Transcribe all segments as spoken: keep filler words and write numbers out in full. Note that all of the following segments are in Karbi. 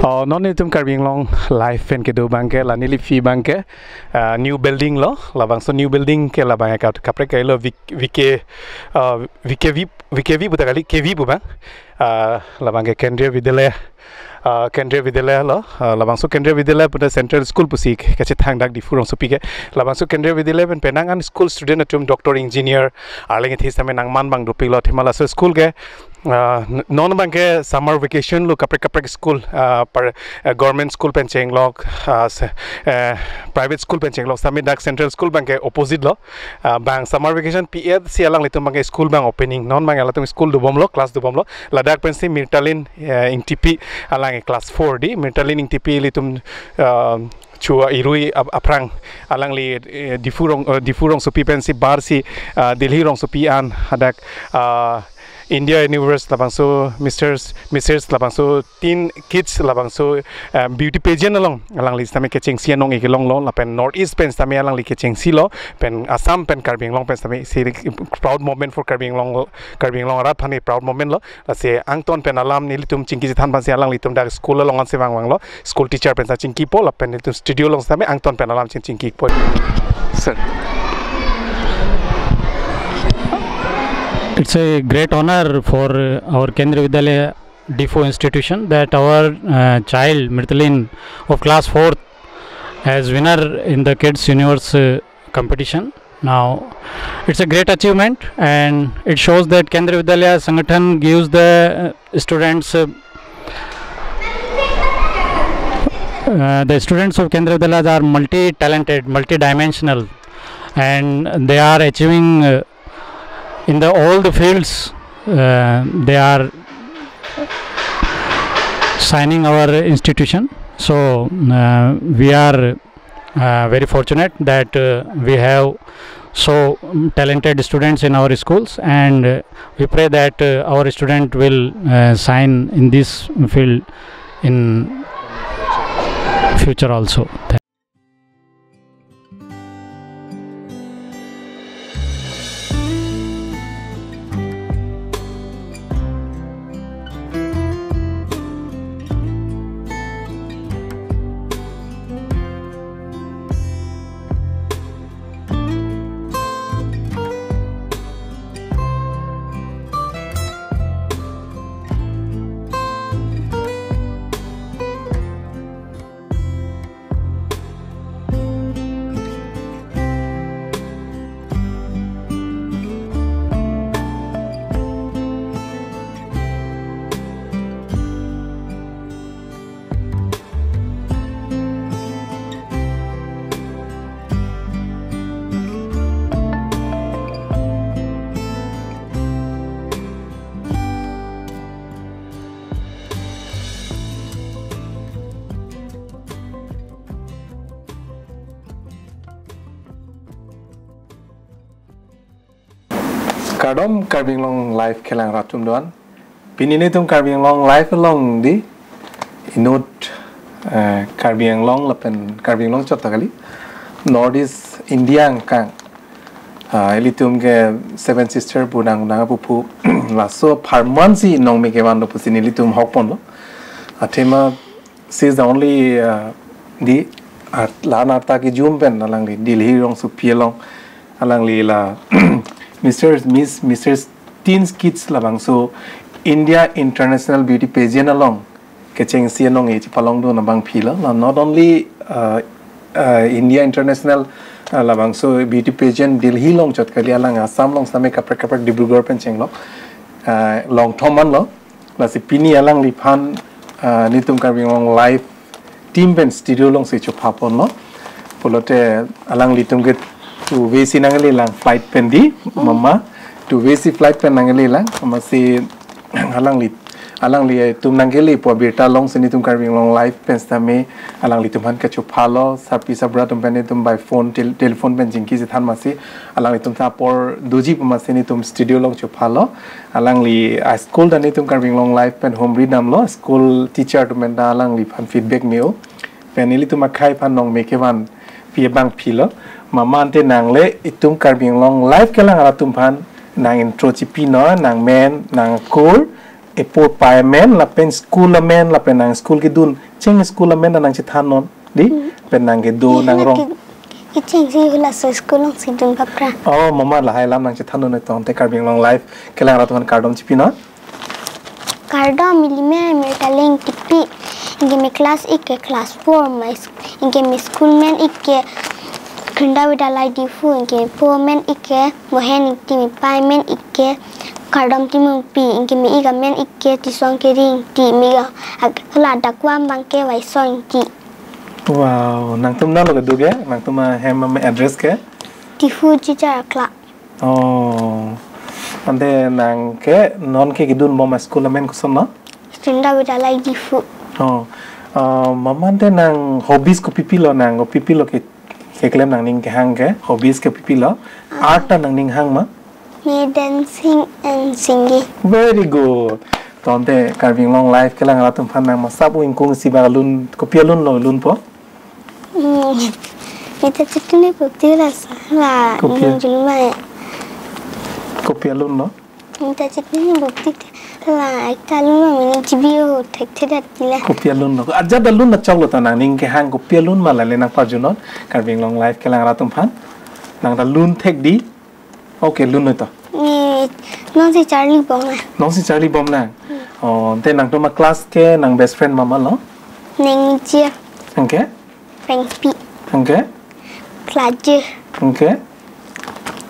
Oh, non itum Karbi Anglong Live pen kedo abangke, la neliphi abangke, ah, new building lo, labangso new building ke labang akat kaprek kailo V K, V K, ah, V K V, V K V puta kali, K V pu abang. Ah, labangke Kendriya Vidyalaya, ah, Kendriya Vidyalaya lo, ah, labangso Kendriya Vidyalaya puta Central School pusi kachethang dak Diphu rongsopi ke. Labangso Kendriya Vidyalaya pen penang an school student atum doctor, engineer, arleng ithi same nangman abang dopiklo, athema laso school ke, ah, n-, non abangke summer vacation lo, kaprek kaprek school, ah, par, ah, government school pen chenglok, ah, se-, eh, private school pen chenglok same dak Central School abangke opposite lo. Ah, abang summer vacation P F C alanglitum abangke school abang opening, non abang halatum school dobomlo, class dobomlo. Ladak pensi Mirtalin, eh, Ingtipi, alang class four di, Mirtalin Ingtipi ilitum, ah, chua irui ap-, aphrang, alangli, eh, Diphu rong, eh, Diphu rongsopi pensi barsi, ah, Delhi rongsopi an hadak, ah, India Universe labangso Misters, Misters labangso Teen Kids labangso, eh, beauty pageant along alangli sitame kechengsi anong-e kelonglo, lapen North East pen sitame alangli kechengsi lo, pen Assam pen Karbi Anglong pen sitame si proud moment for Karbi Anglong, Karbi Anglong arat aphan proud moment lo. Lasi angton pen alam nelitum chingki chethan aphansi alanglitum dak school along ansi vangvanglo. School teacher pensi chingkipo, lapen nelitum studio along sitame angton pen alam ching chingkipo. Sir. It's a great honor for, uh, our Kendriya Vidyalaya Diphu institution that our, uh, child Mirtalin of class fourth as winner in the Kids Universe, uh, competition. Now, it's a great achievement, and it shows that Kendriya Vidyalaya Sangathan gives the, uh, students, uh, uh, the students of Kendriya Vidyalaya are multi-talented, multi-dimensional, and they are achieving, uh, in the all the fields. Uh, they are shining our institution. So, uh, we are, uh, very fortunate that, uh, we have so, um, talented students in our schools, and, uh, we pray that, uh, our student will, uh, shine in this field in future also. Kardom Karbi Anglong Live kelang rat atum do-an. Pini nelitum Karbi Anglong Live along di inut, eh, Karbi Anglong lapen Karbi Anglong chot ta kali, North East India angkang, ah, ilitum ke Seven Sister pu nang nang pupu laso apharman si nongme kevan do pusi nelitum hokponlo. Athema she is the only, uh, di art, la-an arta kejum pen alangli Delhi rongsopi along alangli la Mister, Miss, Mister Teens Kids labangso India International Beauty Pageant along kechengsi anong-e chepalongdun abangpi lo. La not only, uh, uh, India International, uh, labangso beauty pageant Delhi along chot kali, alang Assam along sitame kaprek kaprek Dibrugarh pen chenglo, uh, longthom anlo. Lasi pini alangliphan, ah, nelitum Karbi Anglong Live team pen studio alongsi chophaponlo. Pulote alanglitum ke two way si nangkelelang flight pen di, mama. Two way si flight pen nangkelelang, mama si alangli, alanglitum nangkele pu abirta alongsi nelitum Karbi Anglong Live pen sitame alanglitum aphan kachophalo, sarpi sarbura atum pen nelitum by phone, tel-, telephone pen chingki chethan masi, alanglitum ta apor doji pu masi nelitum studio along chophalo. Alangli a school ta nelitum Karbi Anglong Live pen humri damlo, school teacher atum pen ta alangliphan feedback me-o. Pen nelitum akhei aphan nongme kevanpi abangpi lo. Mama ante nang le itum Karbi Anglong Live kelang rat atum aphan nang intro chipi non, nang men, nang kur, epo pai amen, lapen school amen, lapen nang school kedun cheng school amen ta nang chethan non, di? Hmm. Pen nang kedo, nang rong. Ke, kecheng si hula so school along si dun papra. Oh, mama lahai alam nang chethan non, tangte Karbi Anglong Live kelang rat aphan kardom chipi non. Kardom, ili me Mirtaleng Tipi. Anke me class ik ke class four, mai s-, anke me school men ik ke Khrindra Vidyalaya Diphu, anke me po men ik ke Mohen Ingti, me pai men ik ke Kardom Timungpi, anke me ik amen ik ke Tisong Kering Ingti, me ik a-, ak-, la adakvam abang ke Waisong Ingti. Wow, nangtum nalo kedo ke? Nangtum ahem amen address ke? Diphu Jijar Akla. Oh. Ante nang ke non ke kedun bom a-school amen koson, no? Khrindra Vidyalaya Diphu. Oh. Ah, mama, ante nang hobbies kopi pilo, nang kopi pilo ke, keklem nangning kehang ke? Hobbies kopi pilo? Ah. Art ta nangning hang ma? Me dancing and singing. Very good. Tangte Karbi Anglong Live kelang rat atum aphan nang masap ingkung isi bak alun, kopi alunlo lunpo? Hmm. Mita chitini bukti la sa la. Kopi a-, nung jul mai. Kopi alunlo? Mita chitini bukti la, ekta alunlo, mini G B O thekthedet pila. Kopi alunlo? Ajat alun ta choklo ta, nangning kehang kopi alun ma, lale nang parju non Karbi Anglong Live kelang rat atum aphan. Nang ta lun thek di. Okay, lun noi to. Eh, nonsi charli bom lang. Nonsi charli bom lang. Hmm. Oh, ante nangtum a-class ke nang best friend mama lo? Neng Mijir. Anke? Rengpi. Anke? Klaje. Anke?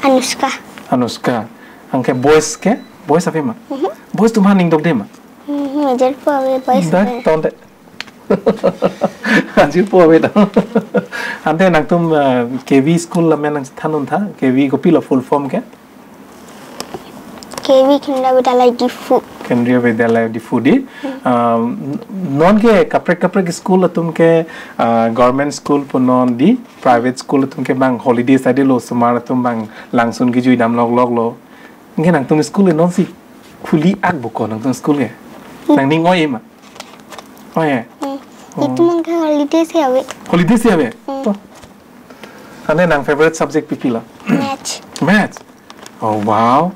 Anushka. Anushka. Anke boys ke? Boys ave ma? Mhm. Boys atum aphan ning dokde ma? Mhm, Mijir po ave boys. Dak ave. Tangte. Anju po ave ta. Ante nangtum, eh, K V school amen nang than non tha, K V kopilo full form ke? K V Khrindra Vidyalaya Diphu. Khrindra Vidyalaya Diphu di. Hmm. Um, n-, non ke kaprek kaprek school atum ke, ah, government school punon di, private school atum ke bang holidays ade lo, osomar atum bang langsun kejui dam lok lok lo. Anke nangtum school ke nonsi khuli ak bo ko nangtum school ke? Hmm. Nangning oi ma? Oh, ya. Hmm. Oh. Itum ke holiday si ave. Holiday si ave? Hmm. To. Ante nang favorite subject pi pilo? Maths. Maths? Oh, wow.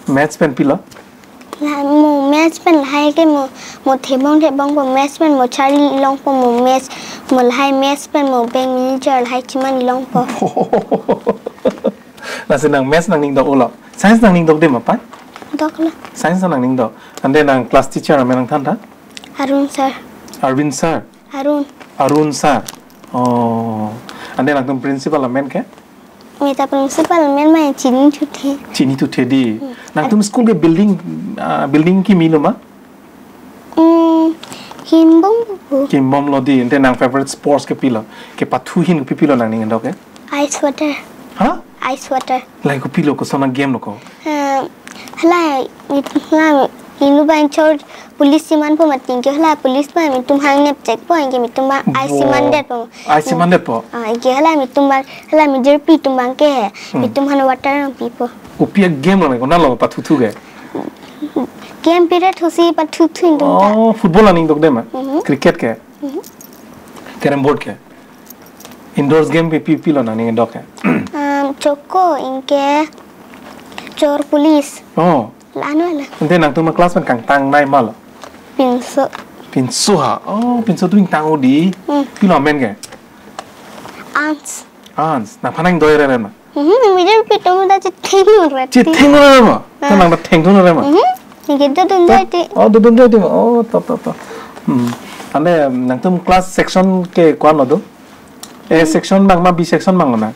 Maths pen pilo? La, mo maths pen lahai ke mo, mo thebong thebong po maths pen mo charli longpo mo maths, mo lahai maths pen mo bank manager lahai chiman longpo. Lasi nang maths nangning dok-olo. Science nangning dokde ma pai? Doklo. Science nangning dok. Ante nang class teacher amen nang than tha? Arun sir. Arvind sir? Arun. Arun sir. Oh. Ante nangtum principal amen ke? Mita principal amen ma chinithuthe. Chinithuthe di. Hmm. Nangtum school ke building, ah, building kimi lo ma? Hmm, kimbom po. Kimbomlo di, ante nang favorite sports ke pilo? Kepathu ahin kopi pilo nangning dok ke? Ice water. Ha? Ice water. Lahai kopilo, koson a-game lo ko? Eh, hala, it-, hala, inut abang chor police chiman po mati, anke hala police abang itum hang nepchek po, anke itum abang ice chiman det po. Ice chiman det po? Ah, anke hala itum abang, hala mijirpi itum abang ke, hmm, itum aphan water nangpipo. Kopi a-game lo ko, nalo pathuthu ke? Game pire thusi pathuthu itum ta. Oh, football nangning dokde ma? Mhm. Cricket ke? Mhm. Carrom board ke? Indoors game pi, pi, pilo nangning dok ke? Um, choko, anke chor police. Oh. La-an lo. Ante nangtum a-class pen kangtangnei ma lo? Pinso. Pinso ha? Oh, pinso atum ingtang-o di. Hmm. Pilo amen ke? Ans. Ans. Nangphan nangdoi rere ma? Mhm, mijirpi atum ta chetheng rere. Chetheng rere ma? Ta, ah, nang ta thengthun rere ma? Mhm. Anke dodunjoi ti. Oh, dodunjoi ti ma. Oh, to, to, to. Hmm. Ante nangtum class section ke ko-an lo do? A, hmm, section abang ma, B section abang lo nang?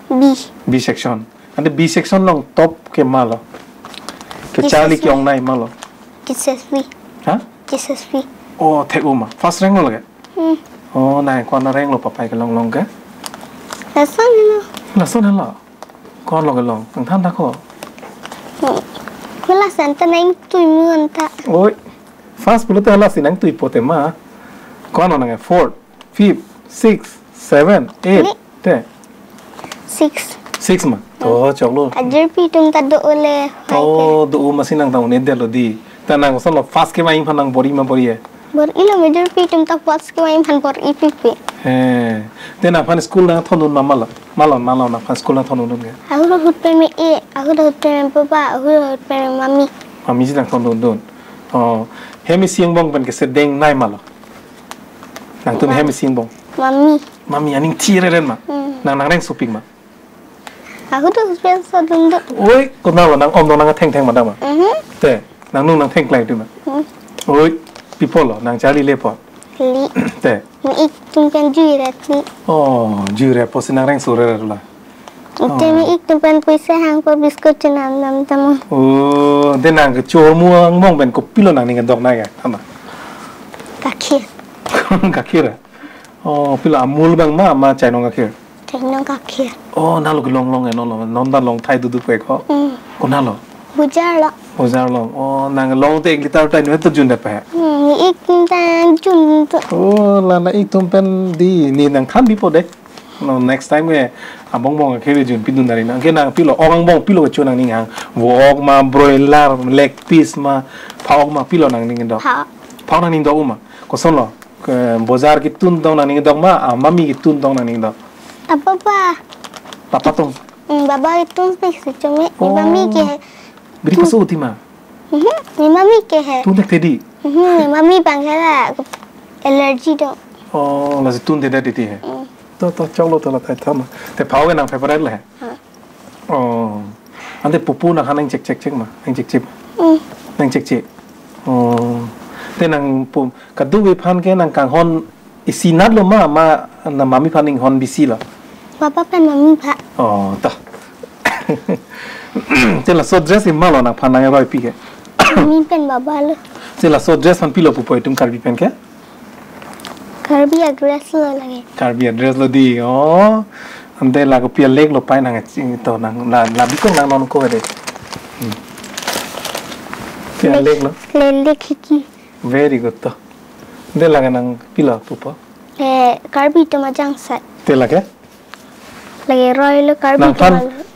B. B section. Ante B section along top ke ma lo? Kecharli, Jesasvi, ke-ongnei ma lo? Jesasvi. Ha? Jesasvi. Oh, thek-o ma. First rank lo ke? Hmm. Oh, nai, ko-an a-rank lo papai kelong long ke? Lason lo. Lason lo. Ko-an lo kelong? Nangthan tha ko. Hmm. Ko lason ta nangtui mu anta. Oi. First pulote halasi nangtui pote ma. Ko-an lo nang, fourth, fifth, sixth, seven, eight. Ni. Te? Six. Six ma? To, choklo. Ajirpi atum ta do-o le. Oh, do-o masi nang ta un-edetlo di. Ta nang koson lo first kevang aphan nang bor-i ma bor-i-e? Bor-ilo, mijirpi atum ta first kevang aphan bor-i pipe. He. Te nangphan school nangthondun ma, ma lo? Ma lo, ma lo nangphan school nangthondun ke? Ahut ahut pen me-e, ahut ahut pen me papa, ahut ahut pen me mami. Mami si nangthondundun. Oh, hem isi angbong pen kesedeng nai ma lo? Nangtum hem isi angbong. Mami. Mami, aning thi reren ma? Hmm. Nang nangreng sopik ma? Ahut ahut pen sodun do. Oi, konat lo nang om nang thengtheng ma dam ma? Mhm. Te, nang nung nang thengklai tu ma? Hmm. Oi, pi apot lo, nang charli le apot. Li. Te. Mi-ik atum pen jui ret ni. Oh, jui ret apotsi nangreng so reret lo. Te mi-ik atum pen poisa hangpo biscuit chenam dam dam. Oh, te nang kechormu angbong pen kopilo nangning kedok nai ke, ama? Gakhir. Gakhir, eh? Oh, pilo Amul abang ma, ma chainong gakhir? Chainong gakhir. Oh, nalo kelong long, eh, non lo, non ta long thai dudu pe ko. Hmm. Konat lo? Bojar lo. Bojar lo. Oh, nang long te ek liter ta inut to jun det pe? Hmm, mi-ik atum ta jun to. Oh, la nang-ik atum pen di, ne nang than bipo de. No, next time ke abong bong ke junpi dun dari nang. Ke nang pilo, ok angbong pilo kecho nangning hang. Vo ok ma, broiler, leg piece ma, pha ok ma pilo nangning dok? Pha. Pha ok nangning dok ma? Koson lo? Ke bojar ketun tong nangning dok ma, ah, mami ketun tong nangning dok? Apa pa? Papa tong. Hmm, baba ketun sih sih cuma. Oh. Mami ke. Beri pasu uti ma? Mhm, ne mami ke he. Tun thekthedi? Mhm, ne mami abang ke la allergy do. Oh, lasi tun thekthe titi he. Mm. To, to, choklo to la thai thama. Te pha ok ke nang favorite lo he? Ha. Oh. Ante pupu nang ha nang chek chek chek ma, nang chek chek. Mm. Nang chek chek. Oh. Te nang pu, kadokave aphan ke nang kanghon isi nat lo ma, ma nang mami aphan inghon bisi lo? Baba pen mami aphan. Oh, ta. Te laso dress ke ma lo nangphan nang roi pi ke? Mami pen baba lo. Te laso dress aphan pilo pupo itum Karbi pen ke? Karbi a-dress lo lake. Karbi a-dress lo di. Oh. Ante la kopi a-leg lo pai nang to nang la, la bikong nang non ko de. Hmm. Kopi a-leg lo? Le, leg hiki. Very good to. Ante lake nang pilo pupo? Eh, Karbi atum ajangsat. Te lake? Lake roi lo Karbi atum. Nangphan,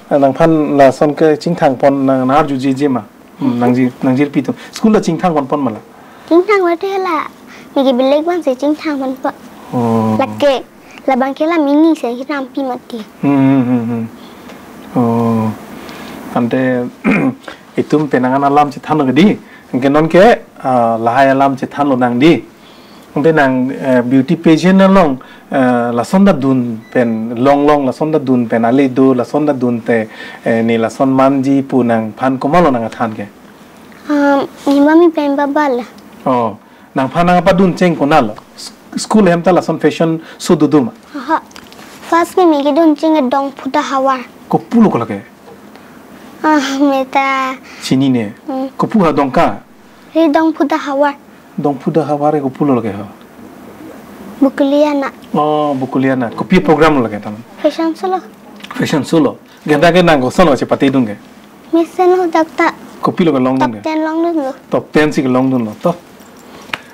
eh, nangphan lason ke chingthang pon nang arju jiji ma. Hmm, nang jir, nang jirpi atum. School lo chingthang pon pon ma la? Chingthang mate la. Mi ke beleg abang si chingthang ponpo. Oh. Lake, labang ke la mini si chenampi mati. Hmm, hmm, hmm, hmm. Oh. Ante itum penang an alam chethan lo ke di. Anke non ke, ah, lahai alam chethan lo nang di. Ante nang, eh, beauty pageant along, eh, lason ta dun pen, long long lason ta dun pen ale do, lason ta dun te, eh, ne lason manji pu nangphan komat lo nang athan ke? Um, ne mami pen baba lo. Oh, nangphan nang apa dun cheng konat lo? S-, school hem ta lason fashion show do do ma? Aha. First ke mi kedun cheng Dongphuta Havar. Kopi lo ko lake? Ah, meta. Chinine. Hmm. Kopi ha Dongka? He Dongphuta Havar. Dongphuta Havar ke kopi lo lake ha? Bokuliana. Oh, Bokuliana. Kopi program lo lake tam? Fashion show lo. Fashion show lo. Genta ke nang koson lo chepate dun ke? Mesen lo dak ta. Kopi lo kelong dun ke? Top ten longdun lo. Top ten si kelong dun lo. To.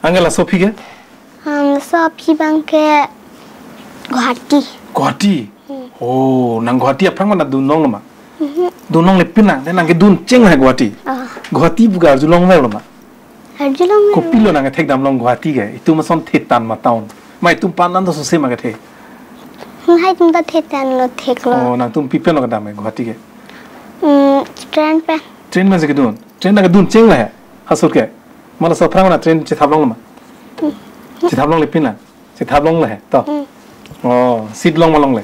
Anke laso aphi ke? Um, laso aphi abang ke Guwahati. Guwahati? Hmm. Oh, nang Guwahati aphrang ma nang dun long lo ma? Mhm. Dun longle pin nang, te nang kedun cheng hai Guwahati. Ah. Guwahati pu ke arjulong lo ma? Arjulong lo. Kopi lo nang kethek dam long Guwahati ke? Itum ason thetan ma town? Ma itum pan an to sose ma kethe. Hmm, hai itum ta thetan lo thek lo. Oh, nangtum pi pen lo kedam hai Guwahati ke? Hmm, train pen. Train pen si kedun? Train nang kedun cheng lo he? Halaso ke? Ma laso aphrang ma train chethap long lo ma? Hmm. Chethap longle pin nang? Chethap long lo he, to? Hmm. Oh, seat long ma longle?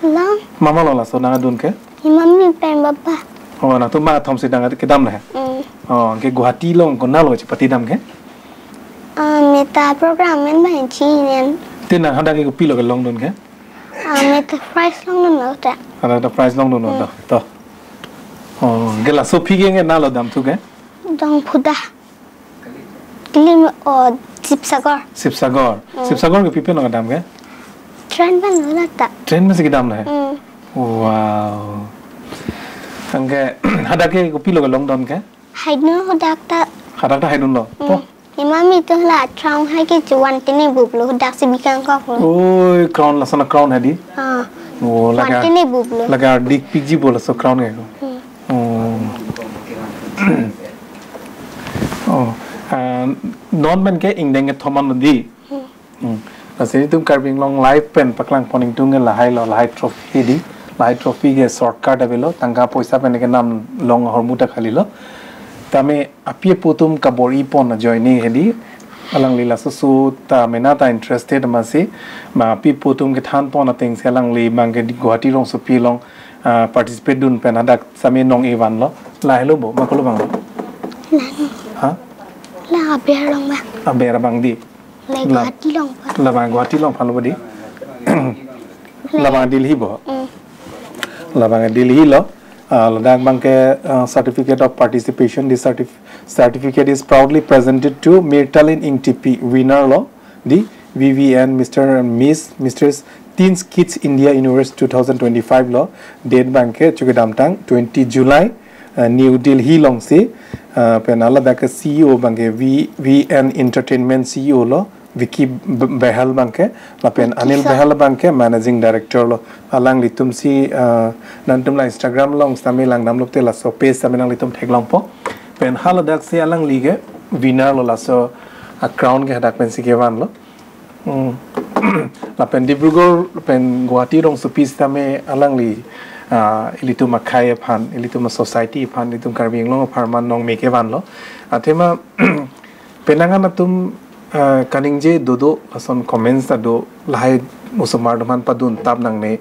Long. Ma ma lo laso nang adun ke? Ne mami pen baba. Oh, nangtum bang thom si nang kedam lo he? Hmm. Oh, ke Guwahati along konat lo chepate dam ke? Ah, meta program men bang chinen. Te nang hadak ke kopi lo kelong dun ke? Ah, meta prize longdun lo ta. Hadak ta prize longdun lo, hmm, to, to. Oh, ke laso aphi ke nang lo dam thu ke? Dongphuta. Kilim, oh, Sibsagar. Sibsagar. Hmm. Sibsagar ke pi pen lo kedam ke? Train pen lo ta. Train pen si kedam lo he? Hmm. Wow. Anke hadak ke kopi lo kelong dun ke? Haidun lo hadak ta. Hadak ta haidun lo. Hmm. Po? Ne mami to la crown hai ke chuan tene bup lo hadak si bikang kok lo. Oi, crown lason a-crown hai di? Ah. Oh, lake. Chuan tene bup lo. Lake ardik piji bo laso crown ke ko. Hmm. Oh. Oh. Ah, non pen ke ingdeng kethom an lo di. Hmm. Hmm. Lasi itum Karbi Anglong Live pen paklang pon ingtung ke lahai lo, lahai trophy di. Lahai trophy ke shortcut avelo, tangka poisa pen kenam long ahormu ta kali lo. Tame api apo atum kabor-i pon ajoine hedi. Alangli laso so ta mena ta interested masi. Ma api apo atum kethan pon atengsi alangli abangke di Guwahati rongsopi along, ah, participate dun pen hadak same nong-e vanlo. Lahelo bo, ma kolo abang? Lang. Ha? La aber along abang. Aber abang di. Like La- Guwahati along abang. Labang Guwahati along aphanlo bo di. Labang Delhi bo. Mm. Labang Delhi lo. Ah, ladak abangke, ah, certificate of participation. The certif- certificate is proudly presented to Mirtalin Ingtipi, winner lo di V V N, Mister and Miss, Mistress Teens Kids India Universe two thousand twenty-five lo. Date abangke chukedamtang twenty July, ah, New Delhi alongsi, ah, pen ladak ke C E O abangke V V N Entertainment C E O lo, Vicky B- Bahal abangke, lapen Anil Vicky sir. Bahal abangke Managing Director lo. Alanglitumsi, ah, nangtum la Instagram along sitame langdamlo te laso page sitame nanglitum theklongpo. Pen haladaksi alangli ke winner lo, laso a crown ke hadak pensi kevanlo. Hmm. Lapen Dibrugarh pen Guwahati rongsopi sitame alangli, ah, ilitum akhei aphan, ilitum society aphan, ilitum Karbi Anglong apharman nongme kevanlo. Athema penang an atum, ah, kaningje dodo, lason comments ta do, lahai osomar atum aphan padun tap nangne,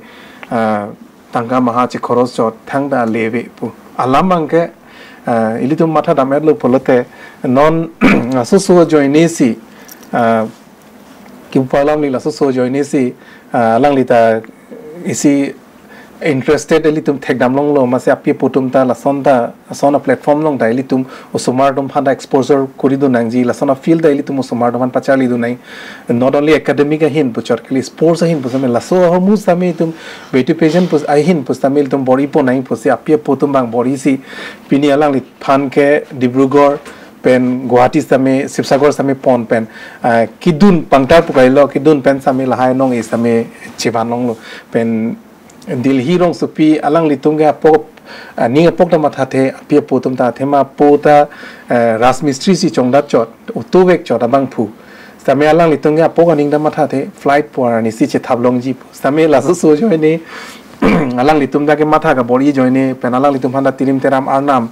ah, tangka maha chekhoros chot thangta leve pu. Alam abangke, ah, ilitum matha dam-etlo pulote non laso so ajoinesi, ah, kipu alamli laso so ajoinesi, ah, alangli ta isi interested ilitum thekdam longlo, masi api apo atum ta lason ta, lason a platform along ta ilitum osomar atum aphan ta exposure kori dun nangji, lason a field ta ilitum osomar atum aphan pacharli dun nang. Not only academic ahin pu chot kali, sports ahin pu sitame, laso ahormu sitame itum beauty pageant pu ahin pu sitame ilitum bor-i pon nang pusi api apo atum abang bor-isi pini alangliphan ke Dibrugarh pen Guwahati sitame, Sibsagar sitame pon pen, ah, kedun pangtar pu kailo, kedun pen sitame lahai nong-e sitame chevan longlo. Pen Delhi rongsopi alanglitum ke apok, ah, ning apok ta mathathe, api apo atum ta, athema apo ta, eh, rajmistri si chongdat chot, auto vek chot abangphu. Sitame alanglitum ke apok aning ta mathathe, flight pu arnisi chethap longji pu. Sitame laso so ajoine alanglitum ta kematha kabor-i ajoine pen alanglitum aphan ta tirim teram arnam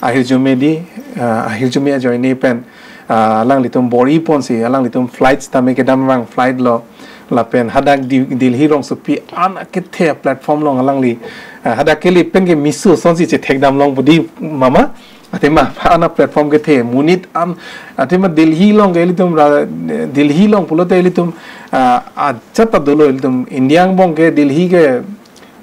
ahirjume di, ah, ahirjume ajoine pen, ah, alanglitum bor-i ponsi, alanglitum flight sitame kedam abang flight lo. Lapen hadak di Delhi rongsopi an akethe platform along alangli, ah, hadak kali pen ke miso asonsi chethekdam long pu di mama. Athema an a platform kethe, monit an, athema Delhi along ke ilitum ra, Delhi along pulote ilitum, ah, ajat ta dolo ilitum India angbong ke Delhi ke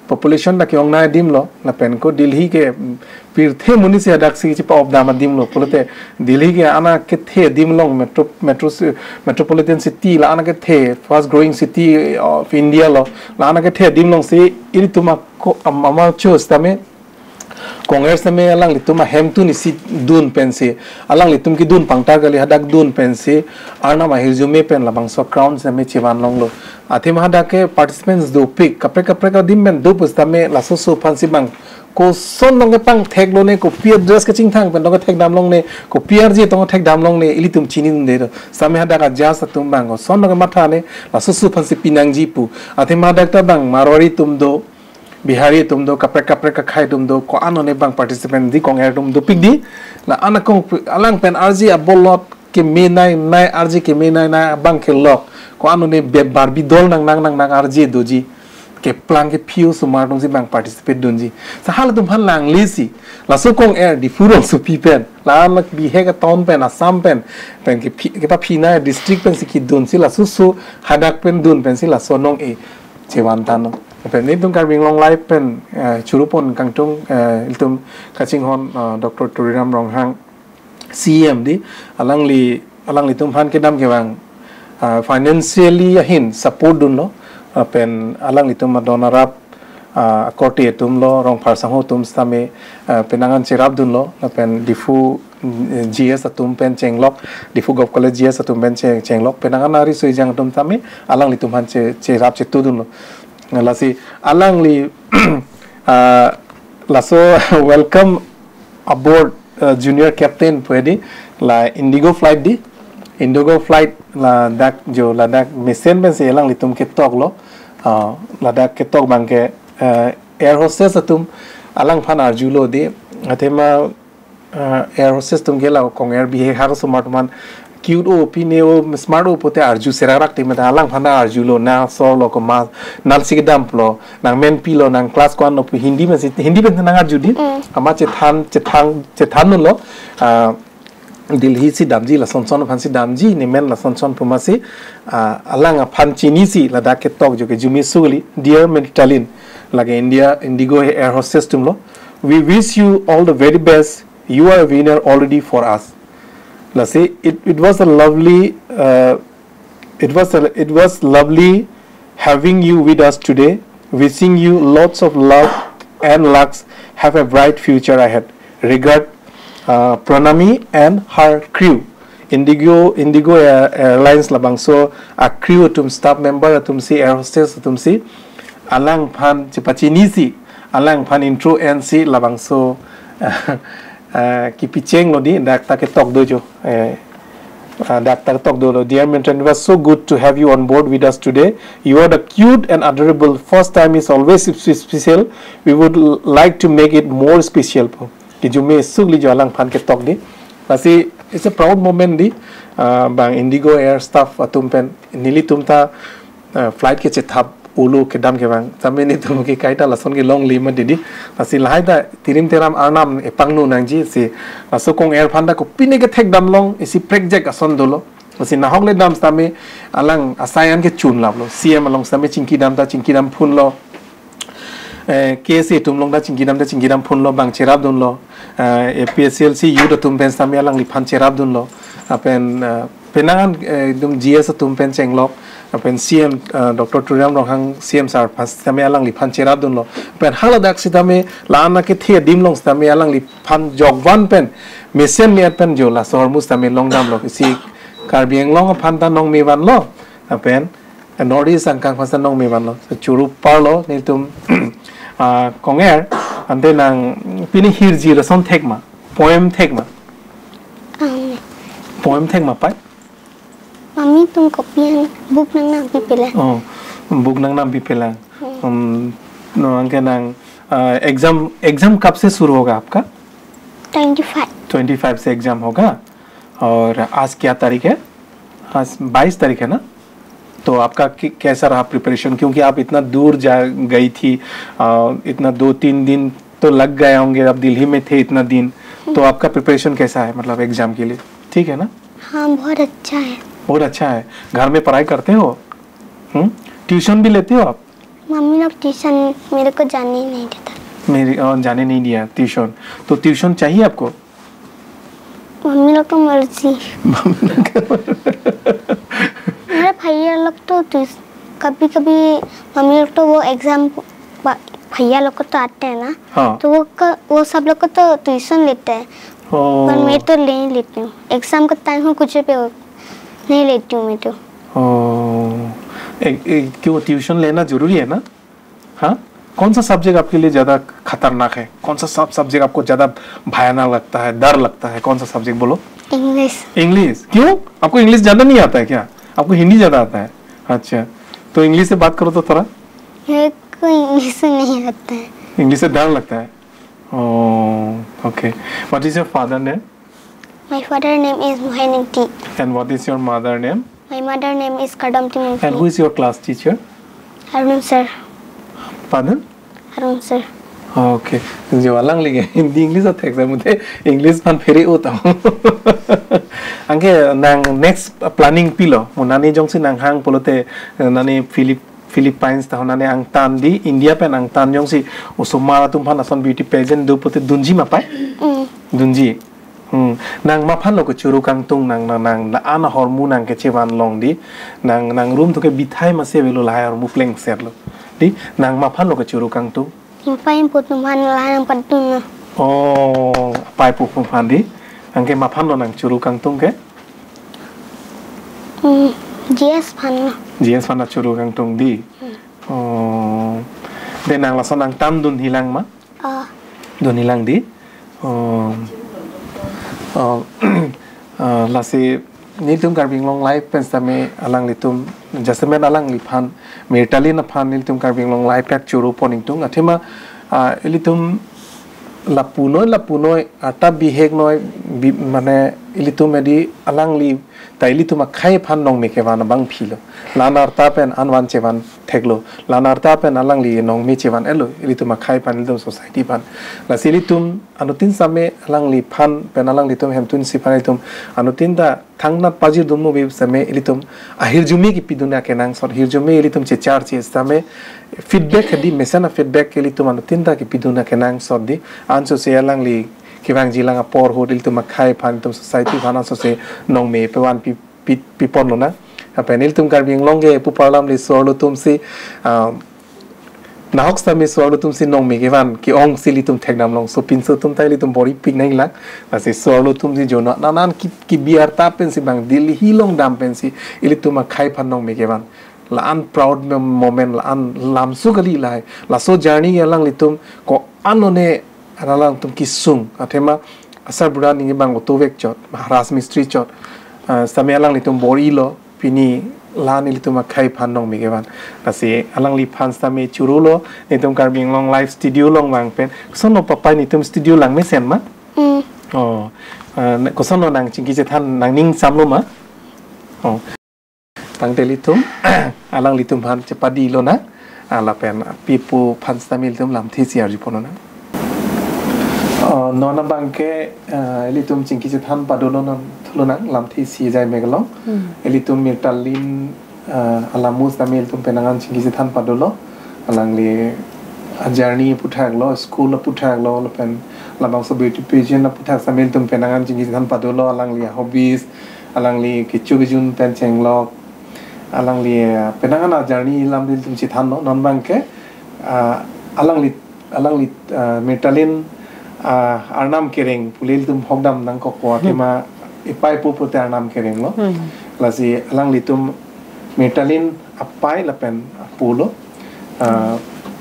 population ta ke-ong nai adim lo, lapen ko Delhi ke, mm, pirthe monit si hadaksi chepa-opdam adim lo, pulote Delhi ke an akethe adim along metro, metro ci-, metropolitan city la an akethe fast growing city of India lo, la an akethe adim alongsi ilitum ako, am-, ama chus tame Congress tame alanglitum ahem tun isi dun pensi, alanglitum kedun pangtar kali hadak dun pensi, arnam ahirjume pen labangso crown sitame chevan longlo. Athema hadak ke participants dopik, kaprek kaprek adim pen do pusitame laso so aphansi abang koson nong kepangthek lone, kopi a dress kachingthang pen nong kethekdam longne, kopi arje tong kethekdam longne, ilitum chinidunde do. Sitame hadak a judge atum abang koson nong kematha ne, laso so aphansi pinangji pu. Athema hadak ta abang Marwari atum do, Bihari atum do, kaprek kaprek akhei atum do, ko-an one abang participant di kong-er atum dopik di. La an akong pu-, alang pen arje abolot keme nai nai, arje keme nai nai abang kelok, ko-an one be bar bidol nang nang nang nang arje doji. Keplang kephi osomar atumsi abang participate dunji. Sa halatum aphan langlesi, laso kong-er Diphu rongsopi pen, la an bihek aton pen, Assam pen, pen kephi, kepaphi nai district pensi kedunsi laso so hadak pen dun pensi laso nong-e chevan tanglo. Pen nelitum Karbi Anglong Live pen, eh, churu pon kangtung, eh, ilitum kachinghon, eh, Doctor Tuliram Ronghang C E M di, alangli, alanglitum aphan kedam kevang, eh, financially ahin support dunlo, eh, pen alanglitum adon arap, eh, akorte atum lo, rongphar sangho atum sitame, eh, penang an cherap dunlo, eh, pen Diphu, mm, G S atum pen chenglok, Diphu Govt College G S atum pen che-, chenglok, penang an ariso ejang atum tame, alanglitum aphan che-, cherap chetu dunlo. Lasi alangli, ah, laso welcome aboard, ah, junior captain pu hedi, la Indigo flight di, Indigo flight ladak jo, ladak mesen pensi alanglitum ketok lo, ah, ladak ketok abangke, ah, air hostess atum alangphan arjulo di, athema uh, air hostess atum ke la kong-er bihek hak osomar atum aphan cute o, pine o, smart o pute arju serak rak ti meta alangphan arjulo, nang solo ko ma, nang si kedam plo, nang men pilo, nang class ko-an lo pu Hindi pensi, Hindi pen nang arju di. Mm. Amat chethan, chethan, chethan lo. Uh, Delhi si damji, lason son aphan si damji, ne men lason son pu amatsi, ah, alang aphan chinisi ladak ketok jo ke jumi sugli, Dear Mirtalin, lake India, Indigo air hostess atum lo. We wish you all the very best. You are a winner already for us. Lasi, it, it was a lovely, uh, it was a, it was lovely having you with us today. Wishing you lots of love and lucks. Have a bright future ahead. Regard, uh, Pranami and her crew. Indigo, Indigo Air-, Airlines labangso a-crew atum, staff member atum si, air hostess atum si, alangphan chepachinisi, alangphan intro ensi labangso, uh, kipicheng lo di, dak ta ketok do jo. Eh, uh, dak ta ketok dolo. Dear Mirtalin, it was so good to have you on board with us today. You are the cute and adorable. First time is always spe-, special. We would l-, like to make it more special pu. Kejumi sugli jo alangphan ketok di. Lasi, it's a proud moment di. Uh, bang Indigo Air staff atum pen, nelitum ta, uh, flight kechethap ulo kedam kevang. Sami nelitum ke kaita lason kelongle ma di di. Lasi lahai ta tirim teram arnam epangno nangji si. Laso kong-er aphan ta kopine kethek damlong isi prekjak ason dolo. Lasi nahok le dam sitame alang asai an kechun laplo. C M along sitame chingki dam ta chingki dam phunlo. Eh, K S A atum along ta chingki dam ta chingki dam phunlo, bang cherap dunlo. Eh, A P S C L C youth atum pen sitame alangliphan cherap dunlo. Lapen, eh, penang an, eh, ekdom G S atum pen chenglok. Lapen C M, eh, Doctor Tuliram Ronghang C M sir aphan sitame alangliphan cherap dunlo. Lapen haladak sitame la-an akethe adim along sitame alangliphan jokvan pen mesen me-at pen jo laso ahormu sitame long damlo. Isi Karbi Anglong aphan ta nong mevanlo. Lapen North East angkang aphan ta nong mevanlo. So, churu parlo nelitum, ah, kong-er, ante nang pini hirjume lason thek ma, poem thek ma. Ang Poem thek ma pai? Mami tum copy and book nang nang pipelang. Oh, book nang nang pipelang. Hmm. Hmm, no, anke nang, ah, exam, exam कब से शुरू होगा आपका? Twenty five. Twenty five से एग्जाम होगा। और आज क्या तारीख है? आज बाईस तारीख है ना? तो आपका कि-, कैसा रहा प्रिपरेशन? क्योंकि आप इतना दूर जा, गई थी, आ, इतना दो तीन दिन तो लग गए होंगे, आप दिल्ली में थे इतना दिन, तो आपका प्रिपरेशन कैसा है, मतलब, एग्जाम के लिए? ठीक है ना? हाँ, बहुत अच्छा है। बहुत अच्छा है। घर में पढ़ाई करते हो? हम्म? ट्यूशन भी लेते हो आप? मम्मी लोग ट्यूशन मेरे को जाने ही नहीं देता। मेरी, अ, जाने नहीं दिया ट्यूशन। तो ट्यूशन चाहिए आपको? मम्मी लोग का मर्जी। मम्मी लोग का मेरे भैया लोग तो ट्यूस-, कभी-कभी मम्मी लोग तो वो एग्जाम, ब-, भैया लोग को तो आते हैं ना, हाँ। तो वो क-, वो सब लोग को तो ट्यूशन लेते हैं। ओ। पर मैं तो नहीं लेती हूँ। एग्जाम का टाइम हो, कुछ पे हो, नहीं लेती हूँ मैं तो। ओ। ए, ए, क्यों ट्यूशन लेना जरूरी है ना? हाँ? कौन सा सब्जेक्ट आपके लिए ज्यादा खतरनाक है? कौन सा सब सब्जेक्ट आपको ज्यादा भयानक लगता है, डर लगता है? कौन सा सब्जेक्ट बोलो? इंग्लिश। इंग्लिश? क्यों? आपको इंग्लिश ज्यादा नहीं आता है क्या? आपको हिंदी ज्यादा आता है? अच्छा, तो इंग्लिश से बात करो तो थोड़ा। मेरे को इंग्लिश नहीं आता है। इंग्लिश से डर लगता है? Oh, okay. What is your father name? My father name is Moheniti. And what is your mother name? My mother name is Kadam Timungsi. And who is your class teacher? Arun sir. Pardon? Arun sir. Okay. Jo alangli ke Hindi English athek sa mute English aphan phere ut. Anke nang next planning pilo? Mo nani jongsi nanghang pulote, eh, nani Philip-, Philippines ta ho nani angtan di, India pen angtan jongsi osomar atum aphan ason beauty pageant do pulote dunji ma pai? Mm. Dunji. Hmm. Nang maphan lo kechuru kangtung nang, nang, nang, la-an ahormu nang kechevan long di. Nang, nang room to ke bithai masi avelo lahai ahormu plengset lo. Di, nang maphan lo kechuru kangtung. Apai pu atum aphan la nang patun na. Oh, apai pu atum aphan di. Anke maphan lo nang churu kangtung ke? Hmm, G S aphan na. G S aphan na churu kangtung di. Hmm. Oh. De nang lason angtan dunji lang ma? Ah. Dunji lang di. Oh. Oh. Ah, lasi nelitum Karbi Anglong Live pen sitame alanglitum, jasemet alangliphan, Mirtalin aphan nelitum Karbi Anglong Live pen churu pon ingtung. Athema, ah, ilitum lapu noi, lapu noi, arta bihek noi, bi, mane ilitum edi alangli, ta ilitum akhei aphan nongme kevan abangphi lo. La-an arta pen an van chevan theklo. La-an arta pen alangli nongme chevan-etlo. Ilitum akhei aphan, ilitum society aphan. Lasi ilitum anuttin sitame alangliphan pen alanglitum hemtun isi aphan ilitum anuttin ta thangnat pajir dun mo be sitame ilitum ahirjume kipidun akenangsot, hirjume ilitum checharche sitame feedback hedi mesen a-feedback ke ilitum anuttin ta kipidun akenangsot di. Ansose alangli kevangji lang apor ahut ilitum akhei aphan, ilitum society aphan ansose nongme pevan pi, pi, pipon lonang. Lapen ilitum Karbi Anglong ke pu parlam le so-arlo atumsi, ah, nahok sitame so-arlo atumsi nongme kevan ke-ongsi ilitum thekdam long. So pinso atum ta ilitum bor-ipik nanglang. Lasi so-arlo atumsi jono nanan ki, kibi arta pensi bang Delhi along dam pensi ilitum akhei aphan nongme kevan. La-an proud mem-, moment, la-an lamso kali lahai. Laso journey alanglitum ko-an lone alangtum kesung. Athema asarbura ningje bang auto vek chot, Maharaj Mistri chot. Ah, sitame alanglitum bor-ilo, pini la-an ilitum akhei aphan nongme kevan. Lasi alangliphan sitame chorolo, netum Karbi Anglong Live Studio along vang pen. Koson lo papai, netum studio lang mesen ma? Mm. Oh, ah, ne-, koson lo nangchingki chethan, nangning samlo ma? Oh. Tangte ilitum, alanglitum aphan chepadi lonang, ah, lapen api apo aphan sitame ilitum lamthe isi arjupon lonang. Oh, non abangke, ah, ilitum chingki chethan pado lonang, thu lonang, lamthe isi ajai mek along. Hmm. Ilitum Mirtalin, ah, alamo sitame ilitum penang an chingki chethan padolo. Alangli a-journey aphuthak lo, school aphuthak lo, lapen labangso beauty pageant aphuthak sitame ilitum penang an chingki chethan padolo, alangli a-hobbies, alangli kecho kejun pen chenglok, alangli, ah, penang an a-journey alam ilitum chethanlo, non abangke, ah, alangli, alangli, ah, Mirtalin, ah, arnam kereng pu le ilitum hokdam nangkokpo, Hmm. athema ipei apo pulote arnam kereng lo. Hmm. Lasi alanglitum Mirtalin apai lapen apo lo. Ah,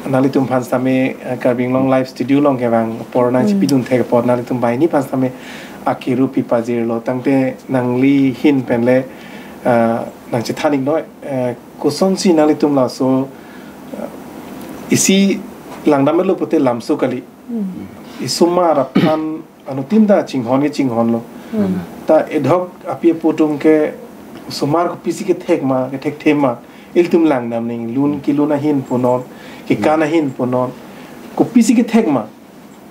nanglitum aphan sitame, ah, Karbi Anglong Live Studio along kevang apor nang Hmm. chepidun thek apot nanglitum banghini aphan sitame akiru pipajirlo. Tangte nangli ahin pen le, ah, nangchethan-iknoi, eh, kosonsi nanglitum laso, ah, isi langdam-etlo pulote lamso kali. Hmm. Isomar aphan anuttin ta chinghon ke chinghonlo. Hmm. Ta edhok api apo atum ke osomar kopisi kethek ma, kethekthe ma, ilitum langdam nang, lun kelun ahin punon, kekan Hmm. ahin punon, kopisi kethek ma.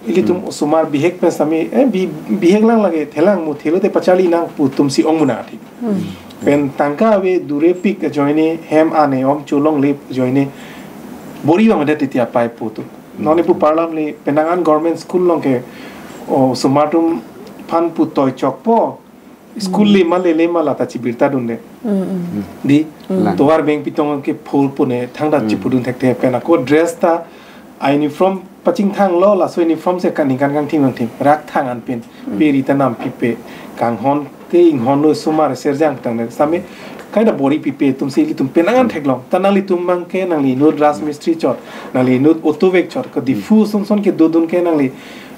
Ilitum Hmm. osomar bihek pen sitame, eh, bi-, bihek lang lake, thelang mo, thelo te pacharli nang pu atumsi ong muna thik. Hmm. Pen tangka ave durepik ajoine, hem ane om cholongle ajoine, bor-i vangvedet titi apai apo atum. Non ipu parlam le penang an government school along ke, o, osomar atum aphan pu toichokpo. School Hmm. le ma le le ma lata chibirta dunde. Hmm, hmm. Di, Hmm. tovar beng pitong ke phul pune thangta Hmm. chipudun thekthe pen ako dress ta a-uniform pachingthanglo, laso uniform si kaningkan kangthim kangthim rak thang anpin. Hmm. Piri ta nam pipe, kanghon te inghonlo, osomar serjang tangde. Sitame kaita bor-i pipe atumsi ilitum penang an theklong. Ta nanglitum abangke nangli inut rajmistri chot, nangli inut auto vek chot, ko Diphu Hmm. ason ason kedodun ke nangli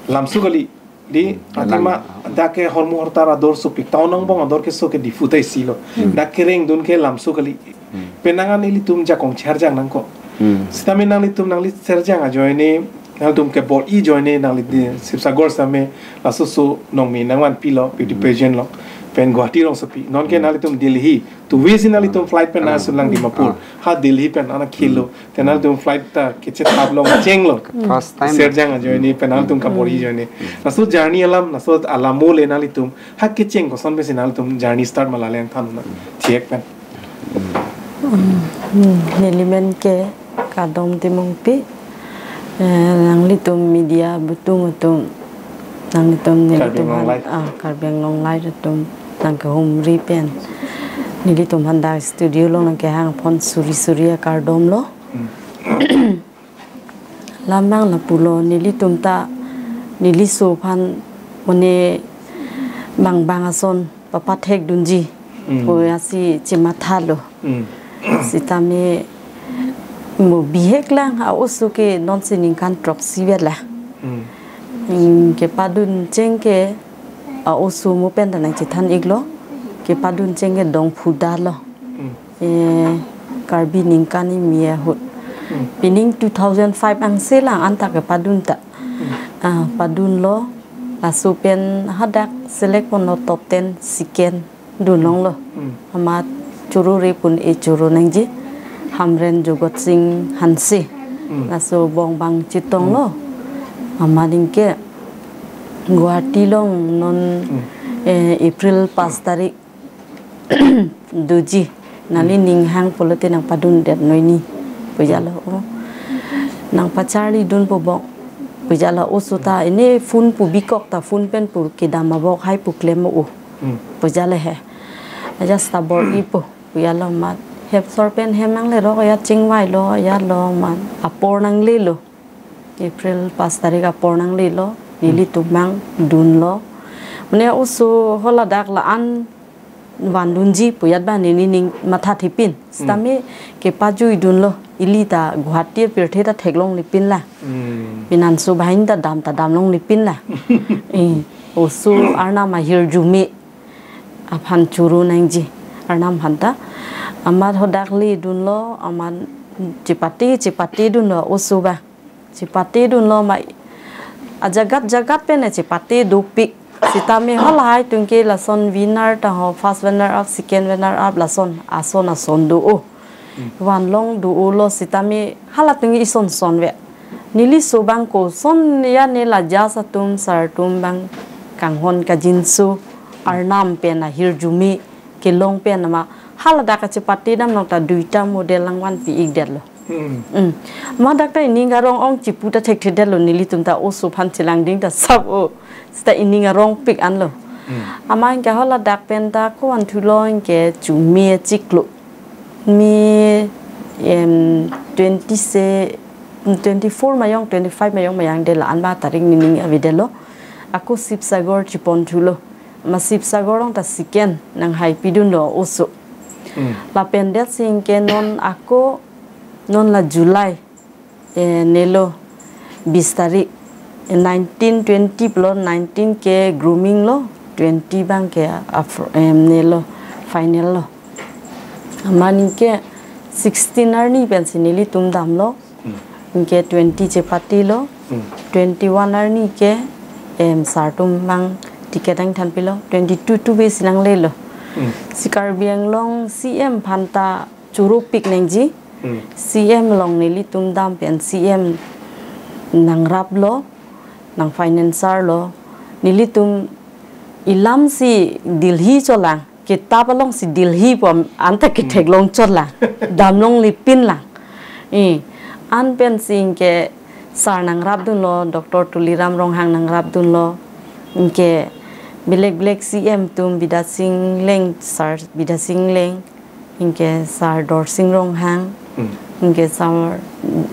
lamso kali. Di, Hmm. athema Lang. dak ke hormu hortar ador sopik, town angbong ador keso ke Diphu ta isi lo. Hmm. Dak kerengdun ke lamso kali. Hmm. Penang an ilitum jakong charjang nangkok. Hmm. Sitame nanglitum nangli serjang ajoine, nangtum ke bor-i ajoine, nangli di Sibsagar sitame, laso so nongme nangvanpilo, beauty Hmm. pageant along. Pen Guwahati along sopi. Non ke Hmm. nanglitum Delhi. Tu wisi nanglitum flight pen Ah. nangsulang Dimapur. Ah. Ha Delhi pen ana khelo. Hmm. Te nanglitum flight ta kechethap along chenglo. First time. Serjang ajoine pen nanglitum kabor-i ajoine. Hmm. Laso journey alam, laso alamo le nanglitum. Ha kecheng koson pensi nanglitum journey start ma lale nangthan na. Chek pen. Hmm, hmm. Neli men ke Kadom Timungpi, eh, nanglitum media atum atum, nanglitum Karbi nelitum Anglong han, Live. Ah, Karbi Anglong Live atum, nangkehumri pen. Nelitum aphan dak studio along nangkehang aphan suri suri akardom lo. Hmm. Lam abang lapulo nelitum ta, neli so aphan mane bang bang ason papathek dunji. Hmm. Pu asi chemathalo. Hmm. Sitame mo bihek lang a-oso ke nonsi ningkan throksi vet la. Hmm. Hmm, kepadun cheng ke a-oso mo pen ta nangchethan-iklo. Kepadun cheng ke Dongphu Dalo. Hmm. Eh, Karbi ningkan kimi ahut. Hmm. Pining two thousand five angse lang anta kepadun ta. Hmm. Ah, padunlo, laso pen hadak select ponlo top ten second dunlonglo. Hmm. Amat choro re pun e choro nangji, Hamren Jogot Singh Hanse. Hmm. Laso bong bang chetonglo. Hmm. Amat aningke Guwahati along non, hmm, eh, April pas tarik doji. Nangli, hmm, ning hang pulote nangpadundet noi ni. Pujalo o. Nangpacharlidun po bok. Pujalo o, suta ini phone pu bikok ta phone pen pu kedam abok hai pu klem o. Hmm. Pujale he. Aja stabor ipo. Pujalo amat. Hep sor pen hem nanglerok ya chingvailo ya lo amat. Apor nanglelo. April pas tarik apor nanglelo. Hmm. Nelitum abang dunlo. Mane oso haladak la-an vandunji pu ajat ba neli ning mathathipin. Hmm. Sitame kepajuidunlo. Ili ta Guwahati pirthe ta theklonglipin lang. Hmm. Pinanso bahin ta dam ta damlonglipin lang. Eh, oso arnam ahirjume aphan choro nangji. Arnam aphan ta. Amat hadak ledunlo, amat chepate, chepatedunlo, oso ba. Chepatedunlo ma ajagat jagat pen chepate dopik. Sitame halahai atum ke lason winner ta ho, first runner up, second runner up, lason ason ason do o. Hmm. Vanlong do o lo sitame halatum ke ison son ve. Neli oso abang koson ya ne la judge atum sir atum abang kanghon kajinso arnam pen ahirjume kelong pen ama haladak kachepate damlong ta duita model langvan pi-ikdetlo. Hmm. Hmm. Ma dak ta ining arong ong chipu ta thekthedetlo nelitum ta oso aphan chelangding ta sap o. Sita ining arongpik anlo. Hmm. Amat aningke haladak pen ta ko-an thulo aningke chume chiklo. Me, em, twenty se, twenty-four mayong, twenty-five mayong mayang de la-an ba tarik nening avedetlo. Ako Sivasagar chepon thulo. Ma Sivasagar along ta second nanghai pidunlo oso. Hmm. Lapen det si aningke non ako non la July, eh, nelo bis tarik, eh, nineteen twenty pulo, nineteen ke grooming lo, twenty abang ke afro-, em, nelo final lo. Amat aningke sixteen arni pensi nelitum damlo. Hmm. Aningke twenty chepatelo. Hmm. Twenty-one arni ke, em, sir atum abang ticket nangthanpilo. Twenty-two tu besi nanglelo. Hmm. Si Karbi Anglong C M aphan ta choropik nangji. Hmm. C M along nelitum dam pen C M nangraplo, nang financer lo. Nelitum ilam si Delhi cholang. Kitap along si Delhi pu anta, hmm, ketheklong chotlang. Damlonglipin lang. Eh, an pensi aningke sir nangrapdunlo, Doctor Tuliram Ronghang nangrapdunlo. Aningke belek belek C M atum Bidya Sing Engleng, sir Bidya Sing Engleng. Aningke sir Dorsing Ronghang. Hmm. Aningke sir,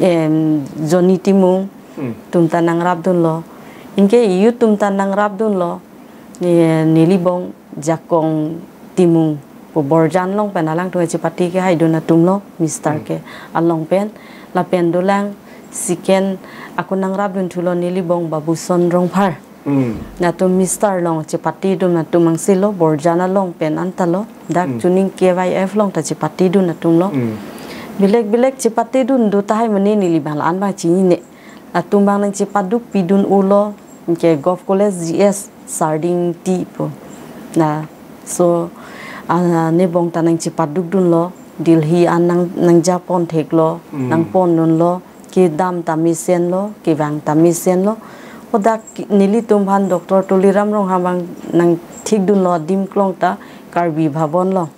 em, Johnny Timung. Hmm. Atum ta nangrapdunlo. Aningke youth atum ta nangrapdunlo. Ne-, nelibong Jakong Timung pu Borjan along pen alangtum chepate kehaidun atumlo, Mister, hmm, ke along pen, lapen dolang second ako nangrapdun thulo nelibong Babuson Rongphar. Hmm. Latum Mister along chepatedun atum angsilo, Borjan along pen antalo, dak, hmm, chuning K Y F along ta chepatedun atumlo. Hmm. Belek belek chepatedun do tahai mane neli abang la-an abang chinine. Latum abang nangchepaduk pidun ulo, aningke Govt College G S Sarding T pu. Laso, ah, nebong ta nangchepadukdunlo, Delhi an nang, nangjapon theklo, hmm, nangpondunlo, kedam ta mesenlo, kevang ta mesenlo. Hadak nelitum aphan Doctor Tuliram Ronghang abang nangthikdunlo adim klong ta Karbi Bhavan along.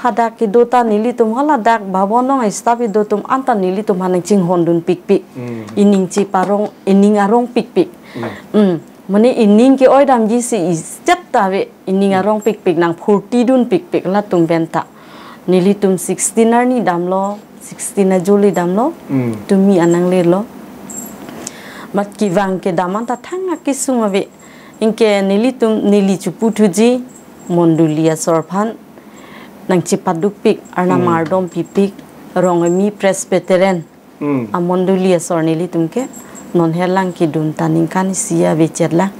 Hadak kedo ta nelitum haladak Bhavan along staff kedo atum anta nelitum aphan nangchinghondun pikpik. Hmm. Ining cheparong, ining arong pikpik. Hmm. Hmm. Mane ining ke-oi damji si iset ta ave, ining, hmm, arong pikpik, nangphurtidun pikpik latum pen ta. Nelitum sixteen arni damlo, sixteen ajuli damlo, hmm, tumi an nanglelo. Amat kevang kedam anta thang akesung ave. Aningke nelitum, neli cheputhuji, mondoli asor aphan nangchepadukpik, arnam, hmm, kardom pipik, Rongmi Presbyterian, hmm, amondoli asor nelitum ke, non herlang kedun ta ningkan isi avechetlang.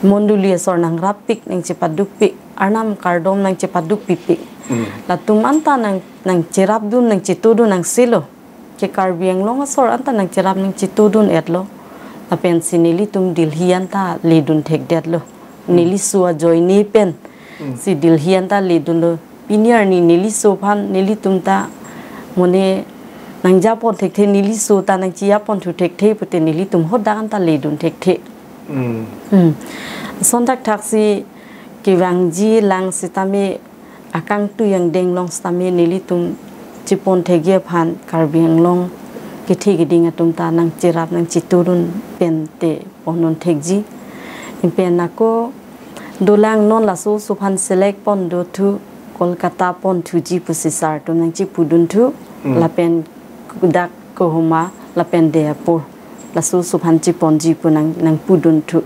Mondoli asor nangrapik, nangchepadukpik, arnam kardom nangchepaduk pipik. Hmm. Latum anta nang, nangcherapdun, nangchetodun angsilo. Ke Karbi Anglong asor anta nangcherap nangchetodun-etlo. Lapensi nelitum Delhi anta ledun thekdetlo. Hmm. Neli so ajoine pen. Hmm. Si Delhi anta ledunlo. Pini arni neli so aphan nelitum ta mane nangjapon thekthe, neli so ta nangchejapon thu thekthe pute nelitum hadak anta ledun thekthe. Hmm. Hmm. Lason thakthaksi kevangji lang sitame akangtui angdeng along sitame nelitum chepon thekji aphan Karbi Anglong kethe keding atum ta nangcherap nangcheturun pen te pondun thekji. Pen ako dolang non laso oso aphan select pon do thu Kolkata pon thuji pusi sir atum nangchepudun thu. Hmm. Lapen dak Kohima lapen Diyapur laso oso aphan cheponji pu nang nangpudun thu.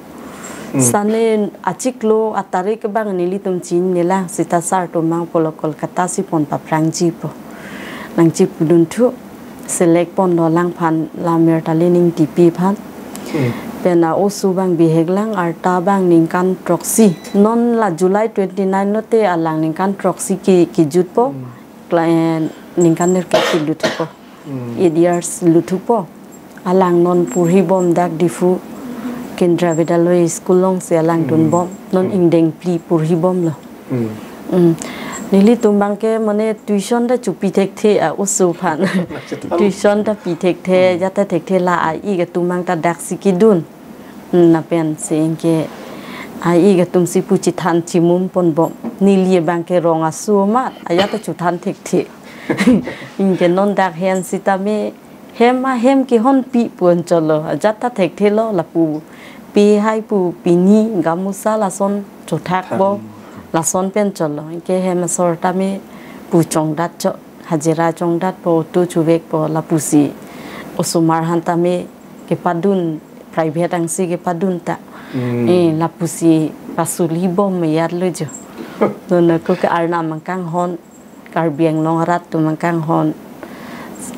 Hmm. Sane achiklo atarik abang nelitum chinine lang sita sir atum abang pulo Kolkata si pon paphrangji pu nangchepudun thu. Select ponlo alangphan, la mir ta Lining Tipi aphan. Hmm. Pen a-oso abang bihek lang, arta abang ningkan throksi. Non la July twenty-nine lote alang ningkan throksi ke kejutpo. Hmm. Kla-, eh, ningkan nerkep ke luthupo. Hmm. Eight years luthupo. Alang non porhibom dak Diphu Kendriya Vidyalaya School alongsi alang Hmm. dunbom. Non Hmm. ingdeng phli porhibomlo. Hmm. Hmm. Nelitum abangke mane tuition ta chopi thekthe a-oso aphan. Tuition ta pi thekthe, Hmm. jata thekthe la a-ik atum abang ta daksi kedun. Hmm, lapensi anke a-ik atumsi pu chethan chemum ponbom. Neli abangke rong aso amat, ajat ta chothan thekthe. Anke non dak hen sitame hem ahem kehonpi pu anchotlo. Ajat ta thekthelo lapu. Pehai pu pini gamusa lason chothakpo. Thak. Lason pen chotlo. Anke hem asor tame pu chongdat chot. Hajira chongdatpo, auto chuvekpo, lapusi osomar aphan tame kepadun, private angsi kepadun ta. Hmm. Eh, lapusi pasulibom ajatlo jo. Non ako ke arnam abang kanghon, Karbi Anglong arat atum abang kanghon,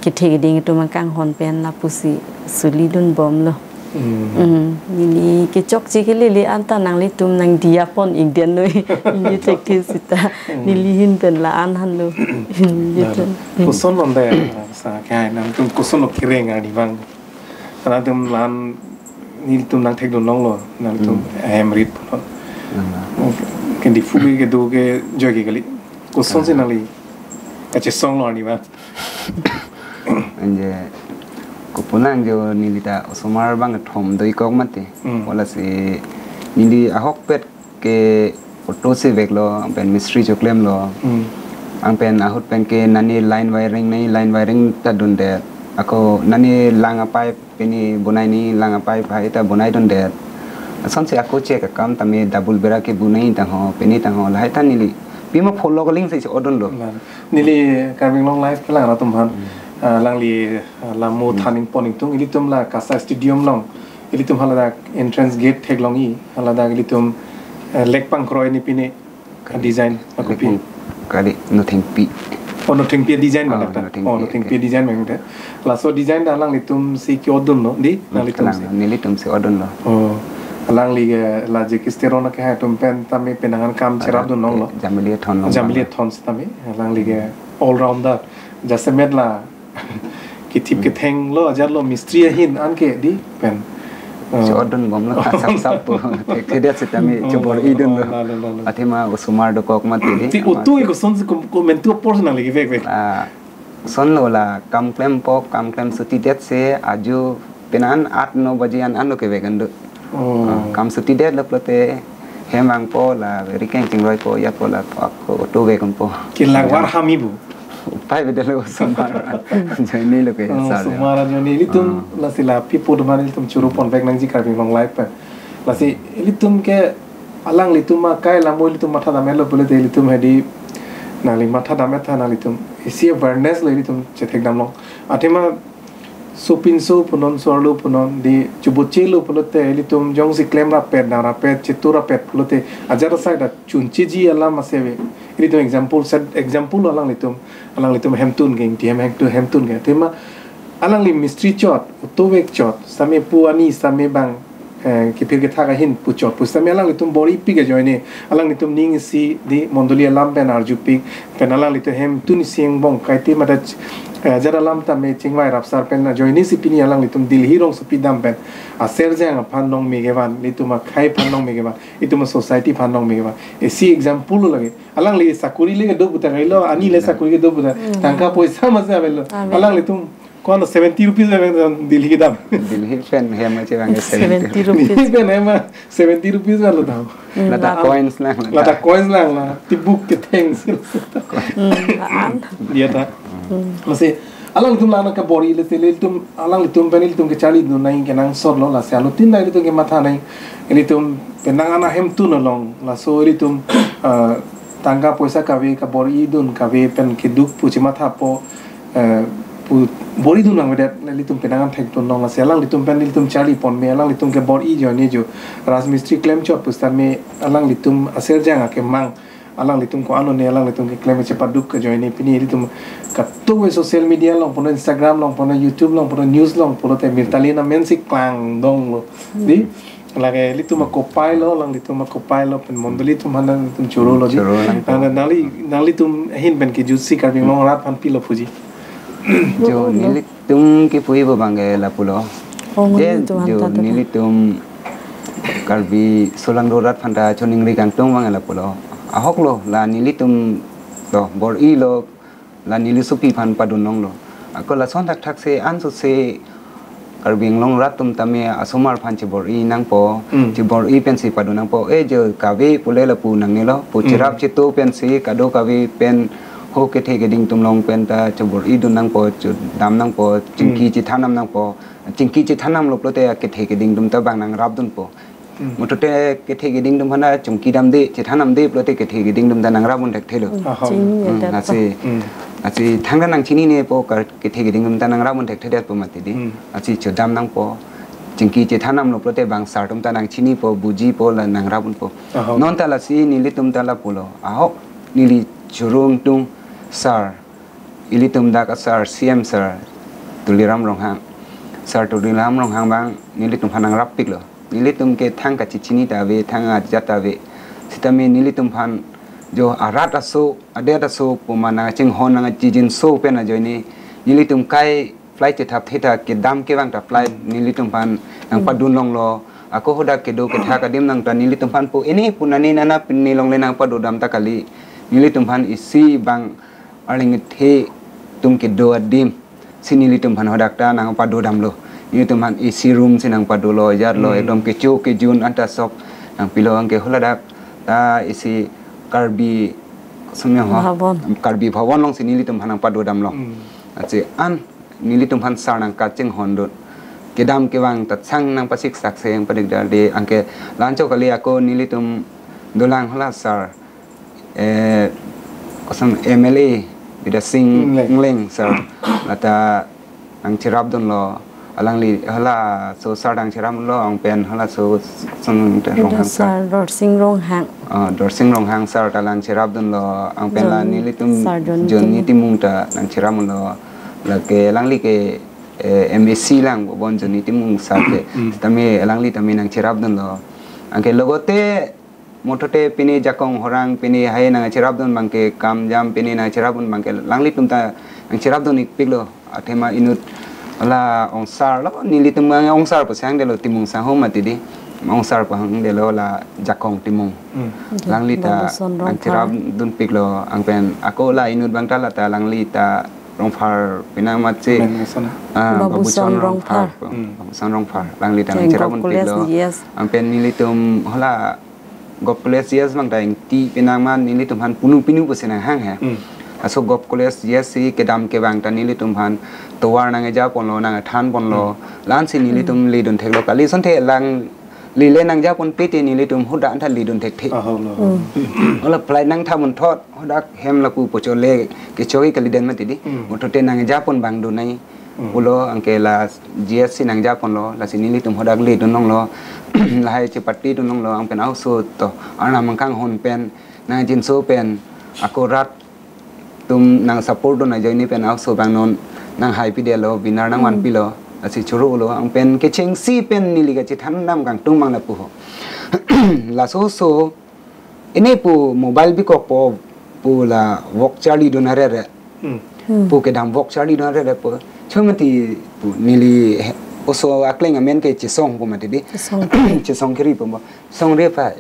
kethe keding atum abang kanghon pen lapusi sulidunbomlo. Hmm. Hmm. Neli kechokche ke lele anta nanglitum nangdiya pon ingden noi. Neli thekthe sita. Hmm. Neli ahin pen la-an henlo. Neli Nah, pen. Hmm. Koson non dei, sa kehai nangtum koson lo kereng arni abang. Karena nangtum la-an nelitum nangthekdun longlo, nangtum Hmm. ahem rit punon. Hmm. Ke Diphu ke kedo ke joike kali. Kosonsi Ah. nangli kachesonglo arni abang. Anke kopulang jo neli ta osomar abang kethom do-ik kok mati. Hmm. Lasi neli ahokpet ke auto si veklo, anpen mistri choklemlo. Hmm. Anpen ahut pen ke nani line wiring, nani line wiring ta dundet. Ako nani lang apipe, pini bonai ni lang apipe hai ta bonai dundet. Lasonsi ako chek akam tame double bera ke bonai tangho, pini tangho, lahai ta neli pima follow kaling si odunlo. Nah, neli Karbi Anglong Live kelang atum aphan, Hmm. ah, alangli, ah, la mo Hmm. than ingpon ingtung, ilitum la KASA Stadium along, ilitum haladak entrance gate theklongji, haladak ilitum, eh, lekpang kroini pini, ah, design, ako pi. Lekpang kali, Nothengpi. Oh, Nothengpi design Oh, madak ta. Nothengpi, Oh, Nothengpi okay. design madak ta. Laso design ta alanglitumsi ke-odunlo, dei, Hmm, nanglitumsi. Kalang, nelitumsi odunlo. Oh, alangli ke la Jackie Teron akehai atum pen tame penang an kam cherapdun longlo. Jamili thon long. Jamili thon sitame, alangli ke all rounder. Jasemet la kethip Hmm. kethenglo, ajatlo mistri ahin anke dei pen. Si Oh. odunbomlo, sap sap po. Thekthedet sitame Oh, chobor-idunlo. la, la, la, la. Athema osomar dokok mati dei. Ti Ama auto si- kosonsi kom-, komentu apor si nangli kevek vek. Ah, Sonlo la kam klempo, kam klem sutidetsi ajo penang an aat no baji an anlo kevek an do. Oh. Ah, kam sutidetlo pulote hem vangpo la rikeng chingvaipo, ajatpo la ako auto vekpo. Kelangvar hami bu. Upai bedelo osomar ajoinelo ke Oh, sar ya. osomar ajoine ilitum Ah. lasi la pipo doman ilitum churu ponvek nangji Karbi Anglong Live pen. Lasi ilitum ke alanglitum akai la mo ilitum matha damlo pulote ilitum hedi nangli matha dam-et tha nanglitum. Isi awareness lo ilitum chethekdam long. Athema sopinso punon, so-arlo punon, dei chubuchelo pulote ilitum jongsi klem rapet, dam rapet, chetur rapet pulote ajat asai ta chuncheji alam ase ave. Ilitum example set, example alanglitum, alanglitum hemtun ke, ingti hem hemtun, hemtun ke. Athema alangli mistri chot, auto vek chot, sitame pu ani sitame bang eh, kepir kethak ahin puchot pusitame alanglitum bor-ipik ajoine, alanglitum ning isi di mondoli alam pen arjupik, pen alanglitum hemtun isi angbong kaite mate, eh, ajat alam tame chingvai rapsar pen ajoine si pini alanglitum Delhi rongsopi dam pen aserjang aphan nongme kevan, ilitum akhei aphan nongme kevan, itum a-society aphan nongme kevan. Isi example lo lake. Alangli sakuri le kedo puta kailo, ani le sakuri kedo puta. Hmm. Tangka poisa masi avelo. Amen. Alanglitum kono seventy rupees pen Delhi kedam. Delhi pen hem ache bang seventy Seventy rupees. Delhi pen hem seventy rupees pen lo dam. Hmm, lata lalu. Coins lang, lata. Lata coins lang la. Tibuk ketheng si. Hmm, an. Dia ta. Hmm. Masi alanglitum lana kebor-i le te ilitum, alanglitum pen ilitum kecharlidun nangji kenangsot lo, lasi alutin ta ilitum kematha nangji, ilitum penang ana hemtun along, laso ilitum, eh, tangka poisa kave, kebor-idun kave pen keduk pu chemathapo, eh, pu bor-idun nangvedet, ilitum penang an thekdun long, lasi alanglitum pen ilitum charli ponme, alanglitum kebor-i ajoine jo, rajmistri klemchot pusitame, alanglitum aserjang akemang, alanglitum ko-an one alanglitum keklem chepaduk ajoine pini ilitum katowe social media along pulo, Instagram along pulo, YouTube along pulo, news along pulote mirtalin amen si klangdong lo. Hmm. Di, lake ilitum akopai lo, alanglitum akopai lo, pen mondoli atum aphan ilitum choro lo di. Choro lang. Nang, nangli, nanglitum ahin pen kejutsi Karbi Anglong arat aphan pilo puji. Jo, neli tum kipu-i bo bang ke lapulo. Oh, je, nelitum jo, anta anta. Nelitum Karbi solangdo arat aphanta choningri kangtung bang ke lapulo. Ahok lo, la nelitum lo, bor-i lo, la neli sopi aphan padun longlo. Ako lason thakthak si, anso si Karbi Anglong arat atum tame asomar aphan chebor-i nangpo, hmm, chebor-i pensi padun nangpo. Eh, je kave pule lapu nangnelo, pu, hmm, cherap cheto pensi kado kave pen ho kethe keding atum along pen ta chebor-idun nangpo, chodam nangpo, chingki, hmm, chethan dam nangpo. Chingki chethan damlo pulote kethe keding atum ta bang nangrapdunpo. Hmm. Mutute kethe keding atum aphan ta chingki damde, chethan damde pulote kethe keding atum ta nangrapdun thekthelo. Hmm. Aha. Chini, hmm, ya, lasi, hmm, lasi thangta nangchininepo kar kethe keding atum ta nangrapdun thekthedetpo mati di. Hmm. Lasi chodam nangpo. Chingki chethan damlo pulote bang sar atum ta nangchinipo, bujipo, la nangrapdunpo. Aha. Non ta lasi nelitum ta lapulo. Ahok neli choro ingtung sar, ilitum dak a-sar, C M sar Tuliram Ronghang. Sar Tuliram Ronghang bang nelitum aphan nangrappiklo. Nelitum ke thang kachechini ta ave, thang ajat ta ave. Sitame nelitum aphan jo arat aso, adet aso, puma nangchinghon nangchijinso pen ajoine nelitum kai flight chethap theta kedam kevang ta flight, hmm, nelitum aphan, hmm, nangpadun longlo. Ako hadak kedo kethak adim nang ta nelitum aphan pu ini pu nani nana pini longle nangpado dam ta kali. Nelitum aphan isi bang arleng kethe atum kedo adim si nelitum aphan hadak ta nangpado damlo. Nelitum aphan A C room si nangpadolo, ajat lo, hmm, ekdom kecho kejun anta sok nangpilo, anke haladak ta isi Karbi, sumya ho, Bhavan. Karbi Bhavan along si nelitum aphan nangpado damlo. Hmm. Achi an nelitum aphan sar nangkachinghondun. Kedam kevang ta sang nangpasiksak se yang padik dal de, anke la-anchot kali, ako nelitum dolang hala sar, eh, kosam M L A Bidya Sing Engleng. Engleng sar. Lata nangcherapdunlo. Alangli halaso sar nangcherapdunlo, anpen halaso sung Bidya Ronghang sar. Sar Dorsing Ronghang. Ah, Dorsing Ronghang sar ta nangcherapdunlo, anpen la, John, nelitum sar John, Johnny Timung. Timung ta nangcherapdunlo. Lake alangli ke, eh, M A C lang, bon Johnny Timung sar ke. Hmm. Tame alangli tame nangcherapdunlo. Anke logote mutute pini jakong horang pini hai nangcherapdun bangke, kam jam pini nangcherapdun bangke, alanglitum ta nangcherapdun-ikpiklo. Athema inut la ongsar lo, nelitum bang ongsar pu sangdelo, Timung sangho mati di. Ongsar pu hangdelo la jakong Timung. Hmm. Alangli ta Babuson Rongphar. Nangcherapdunpiklo, anpen ako la inut bang ta lata alangli ta Rongphar penang mati. Amen, sana. Ah, Babuson Babuson Rongphar. Rongphar. Hmm. Babuson Rongphar. Alangli ta Jeng nangcherapdunpiklo. College, yes. Anpen nelitum hala Govt College G S bang ta ingti penang ma nelitum aphan punu punu pusi nanghang he. Hmm. Laso Govt College G S si kedam kevang ta nelitum aphan tovar nangkeja ponlo, nangkethan ponlo. Hmm. La-an si nelitum, hmm, ledun theklo kali, asonte alangli le nangja ponpe te nelitum hadak anta ledun thekthe. Aha, lo. Hmm. Hala flight nangtha munthot hadak hem lapu pochole kecho-i kalidet mati di. Hmm. Mutute nangja pon bang dunai. Hmm. Pulo, anke la G S si nangja ponlo, lasi nelitum hadak ledun longlo, lahai chepatidun longlo, anpen aoso to, arnam nangkanghon pen, nangjinso pen, ako rat atum nangsupport dun ajoine pen aoso bang non nanghai pidetlo, winner nangvan, hmm, pilo, Lasi choro lo, ang pen kechengsi pen neli kachethan dam kangtung mang lapu ho. Laso so, ini pu mobile bikok po pu la vok charli dun arere. Hmm. Hmm. Pu kedam vok charli dun arere pu. Chomati pu neli he-, oso akleng amen ke Chesong pu mati di. Chesong. Chesong Kiri pu mo. Song re pa.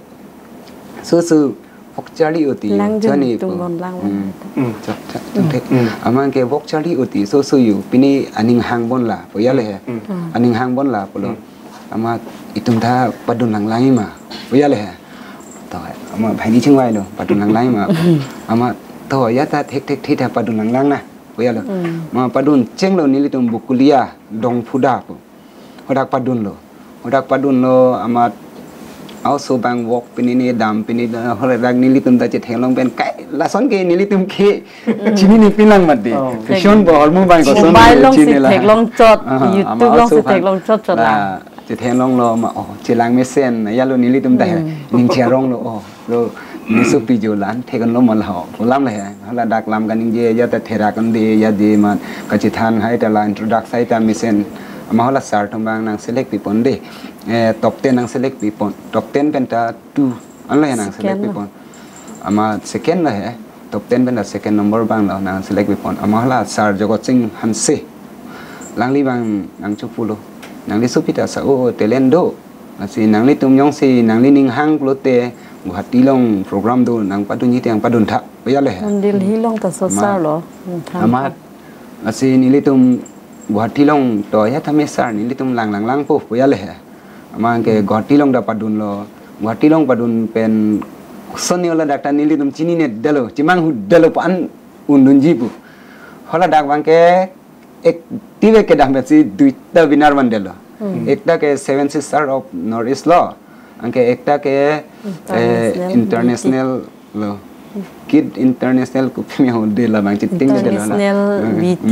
So so vok charli oti. Lang jun jani tung pu. Bon lang. Hmm. Hmm. Chok, chok, chok, thek. Hmm. Amang ke vok charli oti. So so yu. Pini aning hang bon la. Pu ya le he. Hmm. Hmm. Aning hang bon la pulo. Hmm. Ama itum ta padun lang lang ma. Pu ya le he. To, ama bhaini chingvai lo, padun lang lang ma. Ama to ya ta thek thek thek ta padun lang lang na. Pu ya lo. Hmm. Ma padun chenglo nelitum Bokolia, Dongphuda pu. Hodak padun lo. Hodak padun lo ama aoso bang vok pini ne dam pini da, hodak nelitum ta chethenglong pen kai lason ke nelitum ke chinine pinlang mati. Oh. Fashion bo hormu bang koson mobile along si chine la. Theklong chot, ah, YouTube ama along si aoso bang theklong chot chot la. La. Chethenglong lo ma, oh, chelang mesen, ya lo nelitum ta he, hmm, ning charong lo, oh, lo, nisu pijo lan, thekon lo ma la ho, pu lam le he, hala dak lam kaningje, ya ta thera kan de, ya de man, kachethan hai ta la, introduce hai ta mesen, ama hala sar atum bang nang select pipon de, eh, top ten nang select pipon, top ten pen ta two, an le he nang select pipon. Second lo. Ama second lo he, top ten pen ta second number bang lo nang select pipon. Ama hala Sir Jogot Sing Hanse. Langli bang nang chopulo. Nangli sopi ta sa o talent do. Lasi nanglitum jongsi nangli ning hang pulote Guwahati along program do nang padunji te nang padun tha. Pu ya le he. Non Delhi along ta so ama, sar lo. Nang than ama, tha. Lasi nelitum Guwahati along to ya tame sar nelitum lang lang lang po pu ya le he. Amang ke Guwahati along ta padun lo. Guwahati along padun pen kosonne hala dak ta nelitum chinine detlo, chemanghu detlo pu an undunji pu. Hala dak bang ke ek tive kedam pensi duita winner van detlo. Hmm. Ekta ke Seven Sister of North East lo. Anke ekta ke, eh, International international lo. Kid International kopi me ho de labang chiting de lo la. International, eh, B T.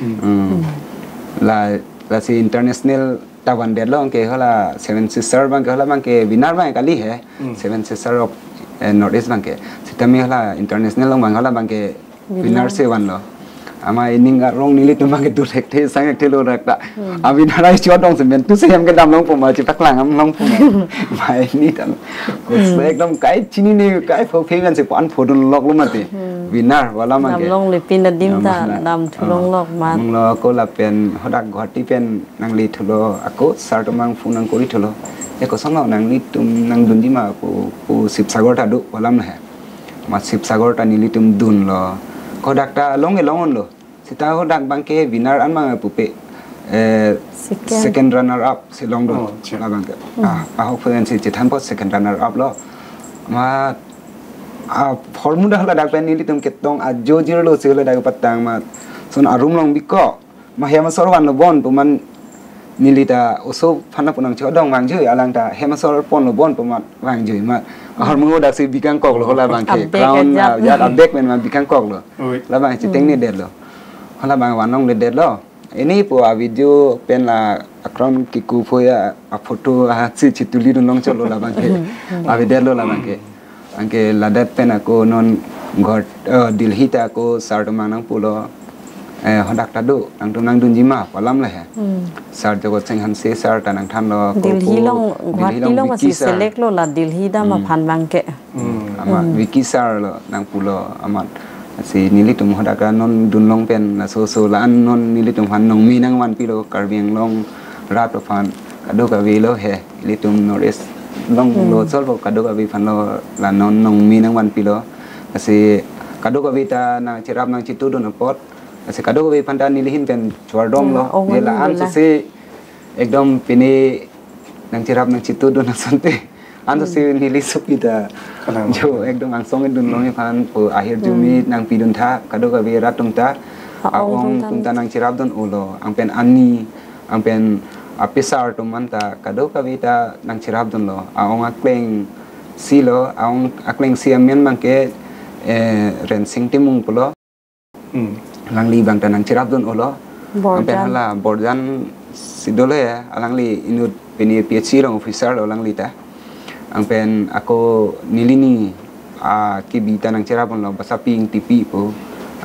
Hmm. Hmm. Hmm. La, lasi international ta van detlo ke hala Seven Sister bang ke hala bang ke winner bang kali he. Hmm. Seven Sister of, eh, North East bang ke. Sitame hala international along bang hala bang ke winner, winner si van lo. Ama ining arong nelitum bang ke dur thekthe sang thekthe lo rak ta. Hmm. Awi narai chuat dong semen tu se hem kedam long poma chepaklang am long poma. Mai ni tam. Hmm. Ekdom kai chinine kai pho phe kan se pan phodun lok lo mati. Hmm. Winner hala bang ke. Dam longle pin adim ta, ama la, dam thu long, ah, lok mat. Mung lo ako lapen hodak Guwahati pen nangli thulo ako sar atum bang phone nang kori thulo. E koson lo nanglitum nang dunji ma pu, pu Sibsagar ta do pu alam he. Ma Sibsagar ta nelitum dunlo. Hodak ta long e long lo. Sita hodak bang ke winner an bang pupe, eh, second, second runner up si long dun. Oh, acha. Labang ke. Hmm. Ah, ahok phu si chethan po second runner up lo. Ma, ah, hormu dak hala dak pen nelitum ketong ajo jirlo si hala dak patang ma. Son arum long bikok. Ma hem asor vanlo bon pu man neli ta oso aphan pu nang chodong vangjuji alang ta hem asor ponlo bon pu man vangjuji ma. Ahormu dak si bikangkok lo hala bang ke. Abag crown ajat. Ah, ya abag pen ma bikangkok lo. Oi. Labang chiteng, hmm, ne detlo. Hala bang van longle detlo. Ini pu a video pen la a crown kiku phoya a photo a si chituli dun long cholo labang ke. Hmm, hmm. Avi detlo labang ke. Anke ladak pen ako non Guwahati, eh, Delhi ta ako sar atum bang nang pulo. Eh, hodak ta do, nangtum nang dunji ma pu alam le he. Hmm. Sir Jogot Sing Hanse sir ta nang thanlo ako Delhi ko, along, Delhi Guwahati along along Vicky si sir. Select lo la Delhi dam, hmm, aphan bang ke. Hmm. Ama, hmm, Vicky sir lo nang pulo amat. Si nelitum hodak ta non dun long pen laso so la-an non nelitum aphan nongmi nang vanpilo Karbi Anglong rat aphan kadokave lo he. Ilitum North East along, hmm, lo sol po kadokave aphan lo la non nongmi nang vanpilo. Lasi kadokave ta nang cherap nang chitu dun apot. Lasi kadokave aphan ta neli ahin pen chwardom lo. Hmm, oh, je la-an lo la. Sisi ekdom pini nang cherap nang chitu dun asonte. An, hmm, sisi neli sopi ta. Kalang. Jo ekdom angsong dun long aphan pu ahirjume, hmm, nang pidun tha kadokave rat atum ta. A-ong, a-ong atum ta, atum ta nang cherap dun olo. Ang pen ani ang pen apisar atum anta kadokave ta nang cherap dunlo. A-ong akleng si lo, a-ong akleng si amen bang ke, eh, Rensing Timung pulo. Hmm. Alangli bang ta nang cherap dun olo. Ang pen Borjan. Hala Borjan si dolo ya, alangli inut pini P H C along officer lo alangli ta. Ang pen ako neli ni, ah, kebi ta nang cherap dunlo, Basaping Tipi pu.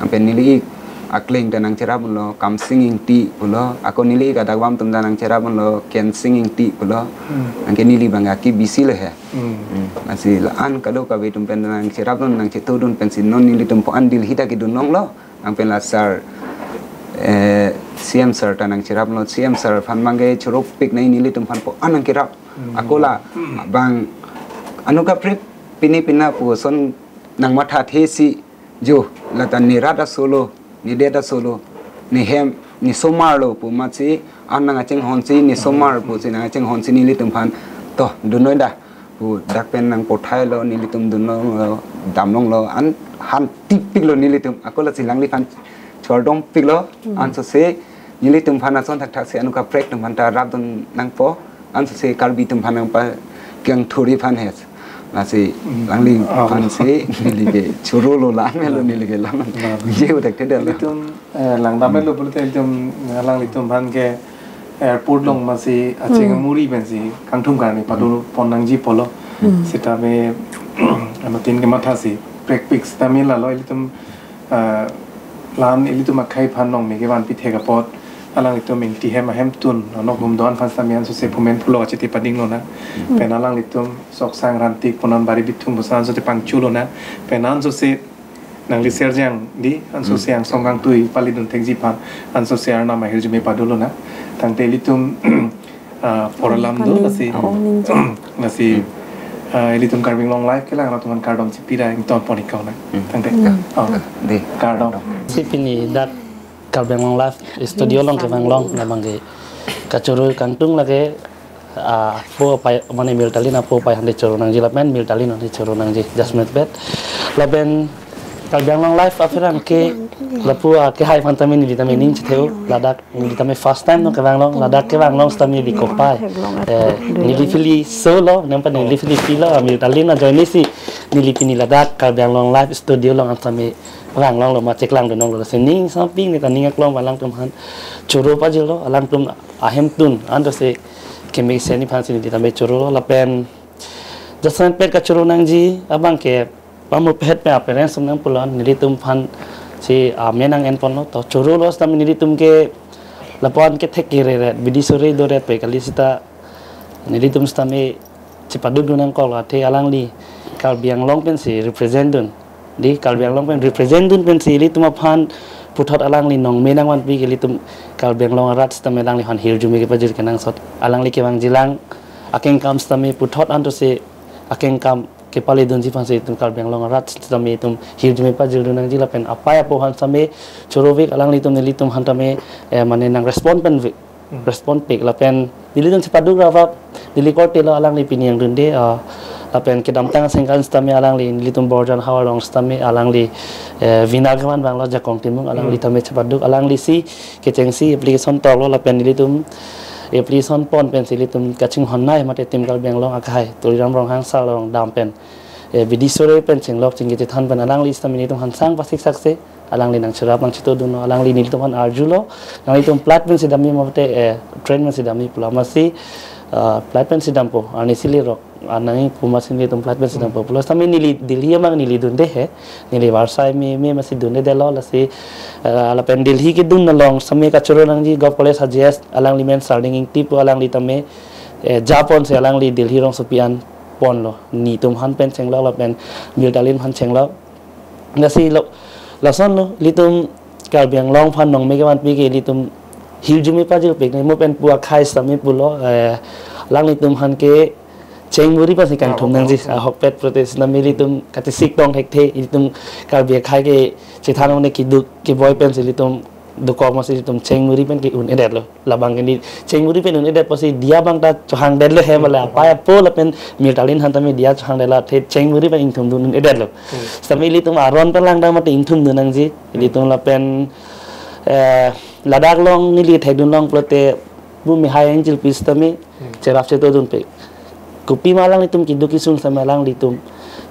Ang pen neli ik Akleng ta nangcherap lo, Kamsing Ingti pulo, ako neli kadakvam atum ta nangcherap lo, Kensing Ingti pulo. Hmm. Anke neli abang aki busy lo he. Hmm. Hmm. Lasi la-an kadokave atum pen nangcherapdun, nangchetudun pensi non nelitum aphan Delhi ta kedun longlo. Anpen la sir, eh, C M sir ta nangcheraplo, C M sir aphan abangke choropik nai, nelitum aphan aphan nangcherap. Hmm. Ako la, hmm, abang anu kaprek pini pina puson nangmathathesi jo, lata ne rat asolo, ne det asolo, ne hem, ne somar lo pu amatsi, an nangkachinghonsi, ne somar pusi nangkachinghonsi nelitum aphan, to, dunnoi da pu dak pen nangpothailo, nelitum dunlo, damlonglo, an hantipiklo nelitum, ako lasi alangliphan chordompiklo, hmm, ansose nelitum aphan ason thakthaksi anu kaprek atum aphan ta rapdun nangpo, ansose Karbi atum aphan nangpakeng thuri aphan he. Lasi, hmm, alangliphan, ah, si neli ke chorolo, la-an melo, ah, neli ke lam. Ah. Ye udak te delo. Ilitum, eh, langdam, hmm, melo pulote ilitum, alanglitum aphan ke airport along amatsi aching, hmm, amuri pensi kangthum karni padu, hmm, pon nangji pulo. Hmm. Sitame anuttin kemathasi prekpik sitame lalo ilitum, ah, la-an ilitum akhei aphan nongme kevanpi thek apot alanglitum Ingti hem ahemtun anok humdon aphan sitame ansose pumen pulo achiti pading lonang. Hmm. Pen alanglitum Soksang Rantik Ponanbari Bithung puson ansose pangchu lonang. Pen ansose nangli Serjang di, ansose, hmm, angsong kangtui palidun thekji aphan ansose arnam ahirjume padu lonang. Tangte ilitum, ah, apor alam do, kali, lasi, oh, ninja, lasi, ah, ilitum Karbi Anglong Live kelang atum aphan kardom chipi ra ingtonpon ik lonang. Hmm. Tangte. Hmm. Oh. Di. Kardom. Si pini dak Karbi Anglong Live studio along kevang long, labangke kachoro kangtung lake, ah, apo apai, mane Mirtalin apo apai aphan choro nangji lapen Mirtalin aphan choro nangji, just met bet. Lapen Karbi Anglong Live apherangke lapu akehai aphan tame neli tame ning chetheo, ladak neli tame first time nangkevang long, ladak kevang long sitame biko pai. Eh, neli phili solo, nampa neli phili philo, Mirtalin ajoine si neli pini ladak Karbi Anglong Live studio along an tame vang longlo, ma cheklang dun longlo, lasi ning samping ne ta ning aklong alangtum aphan choro pajirlo, alangtum ahemtun ansose kemesen aphan si neli tame choro lapen jasemet pet kachoro nangji abangke pamu phet pe appearance nangpulo, nelitum aphan si amen nang-enponlo, to chorolo sitame nelitum ke lapu-an kethek kereret, bidi sore doret pe kali sita nelitum sitame chepaduk dun nangkok lo, athe alangli Karbi Anglong pensi represent dun. Di Karbi Anglong pen represent dun pensi ilitum aphan puthot alangli nongme nangvanpi ke ilitum Karbi Anglong arat sitame alangliphan hirjume kepajir kenangsot. Alangli kevangjilang akengkam sitame puthot ansose akengkam kepalidunji aphan si itum Karbi Anglong arat sitame itum hirjume pajir dun nangji lapen apai apo aphan sitame chorovik, alanglitum nelitum aphan tame, eh, mane nang respond pen vi-, hmm, respond pik lapen nelitum chepaduk rapvap, neli korte lo alangli pini angdunde, ah, lapen kedamtang asengkan sitame alangli nelitum Borjan havar along sitame alangli, eh, winner kevan vanglo Jakong Timung, alangli, hmm, tame chepaduk, alangli si kechengsi application toklo lapen nelitum application pon pensi ilitum kachinghon nai mate Team Karbi Anglong akehai Tuliram Ronghang sir along dam pen, eh, bidi sore pen chenglok chingki chethan pen alangli sitame nelitum aphan sang pasik sakse, alangli nangcherap nangchetudun lo, alangli nelitum aphan arjulo, nanglitum flight pensi damji mate, eh, train pensi damji pulo, amatsi, ah, flight pensi dampo, arnisi lerok, ah, nangji pu amatsi nelitum flight pensi dampo pulo, sitame neli Delhi amang neli dunde he, neli varsai me me amatsi dundedetlo, lasi, ah, lapen Delhi kedun along sitame kachoro nangji Govt College H J S alangli men Sarding Ingti pu alangli tame, eh, japonsi alangli Delhi rongsopi an ponlo, netum aphan pen chenglok lapen Mirtalin aphan chenglok. Lasi lo, lasonlo, ilitum Karbi Anglong aphan nongme kevanpi ke ilitum hirjume pajirpik nai, mo pen pu akhai sitame pulo, eh, alanglitum aphan ke chengmuri pensi kangthum nangji, ah, ahokpet protest nami ilitum kachisik tong thekthe, ilitum Karbi akhai ke chethan ne keduk keboi pensi ilitum dokok amatsi ilitum chengmuri pen ke un-edetlo. Labang ke ne chengmuri pen un-edet apotsi diya abang ta chohangdetlo he, mane apai apo lapen Mirtalin aphan tame diya chohangdetlo, athe chengmuri pen ingthum dun un-edetlo. Hmm. Sitame ilitum aron pen langdam mate ingthum dun nangji. Hmm. Ilitum lapen, eh, ladak along neli thekdun long pulote bumi hai angchil pis tame, hmm, cherap chetudunpik. Kopima alanglitum keduk kesung sitame alanglitum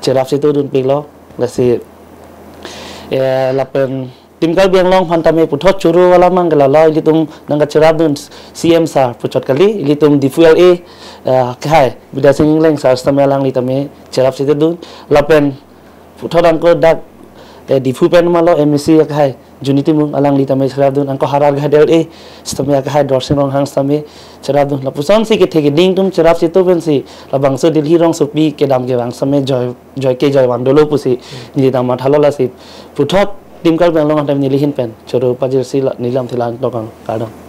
cherap chetudunpiklo. Lasi, eh, lapen Team Karbi Anglong aphan tame puthot choro alam mang ke lalo, ilitum nangkacherapdun C M sir puchot kali, ilitum Diphu L A, eh, akehai Bidya Sing Engleng sir sitame alangli tame cherap chetudun, lapen puthot angko dak, eh, Diphu pen malo M A C akehai Juni Timung alangli tame cherapdun, anke Howraghat L A sitame akehai Dorsing Ronghang sitame cherapdun. Lapusonsi kethe keding atum cherap chitu pensi labangso Delhi rongsopi kedam kevang sitame joi, joi ke joi van dolo pusi neli ta mathalo, lasi puthot Team Karbi Anglong atum neli ahin pen choro pajirsi la neli lam thilang tokang, kardom.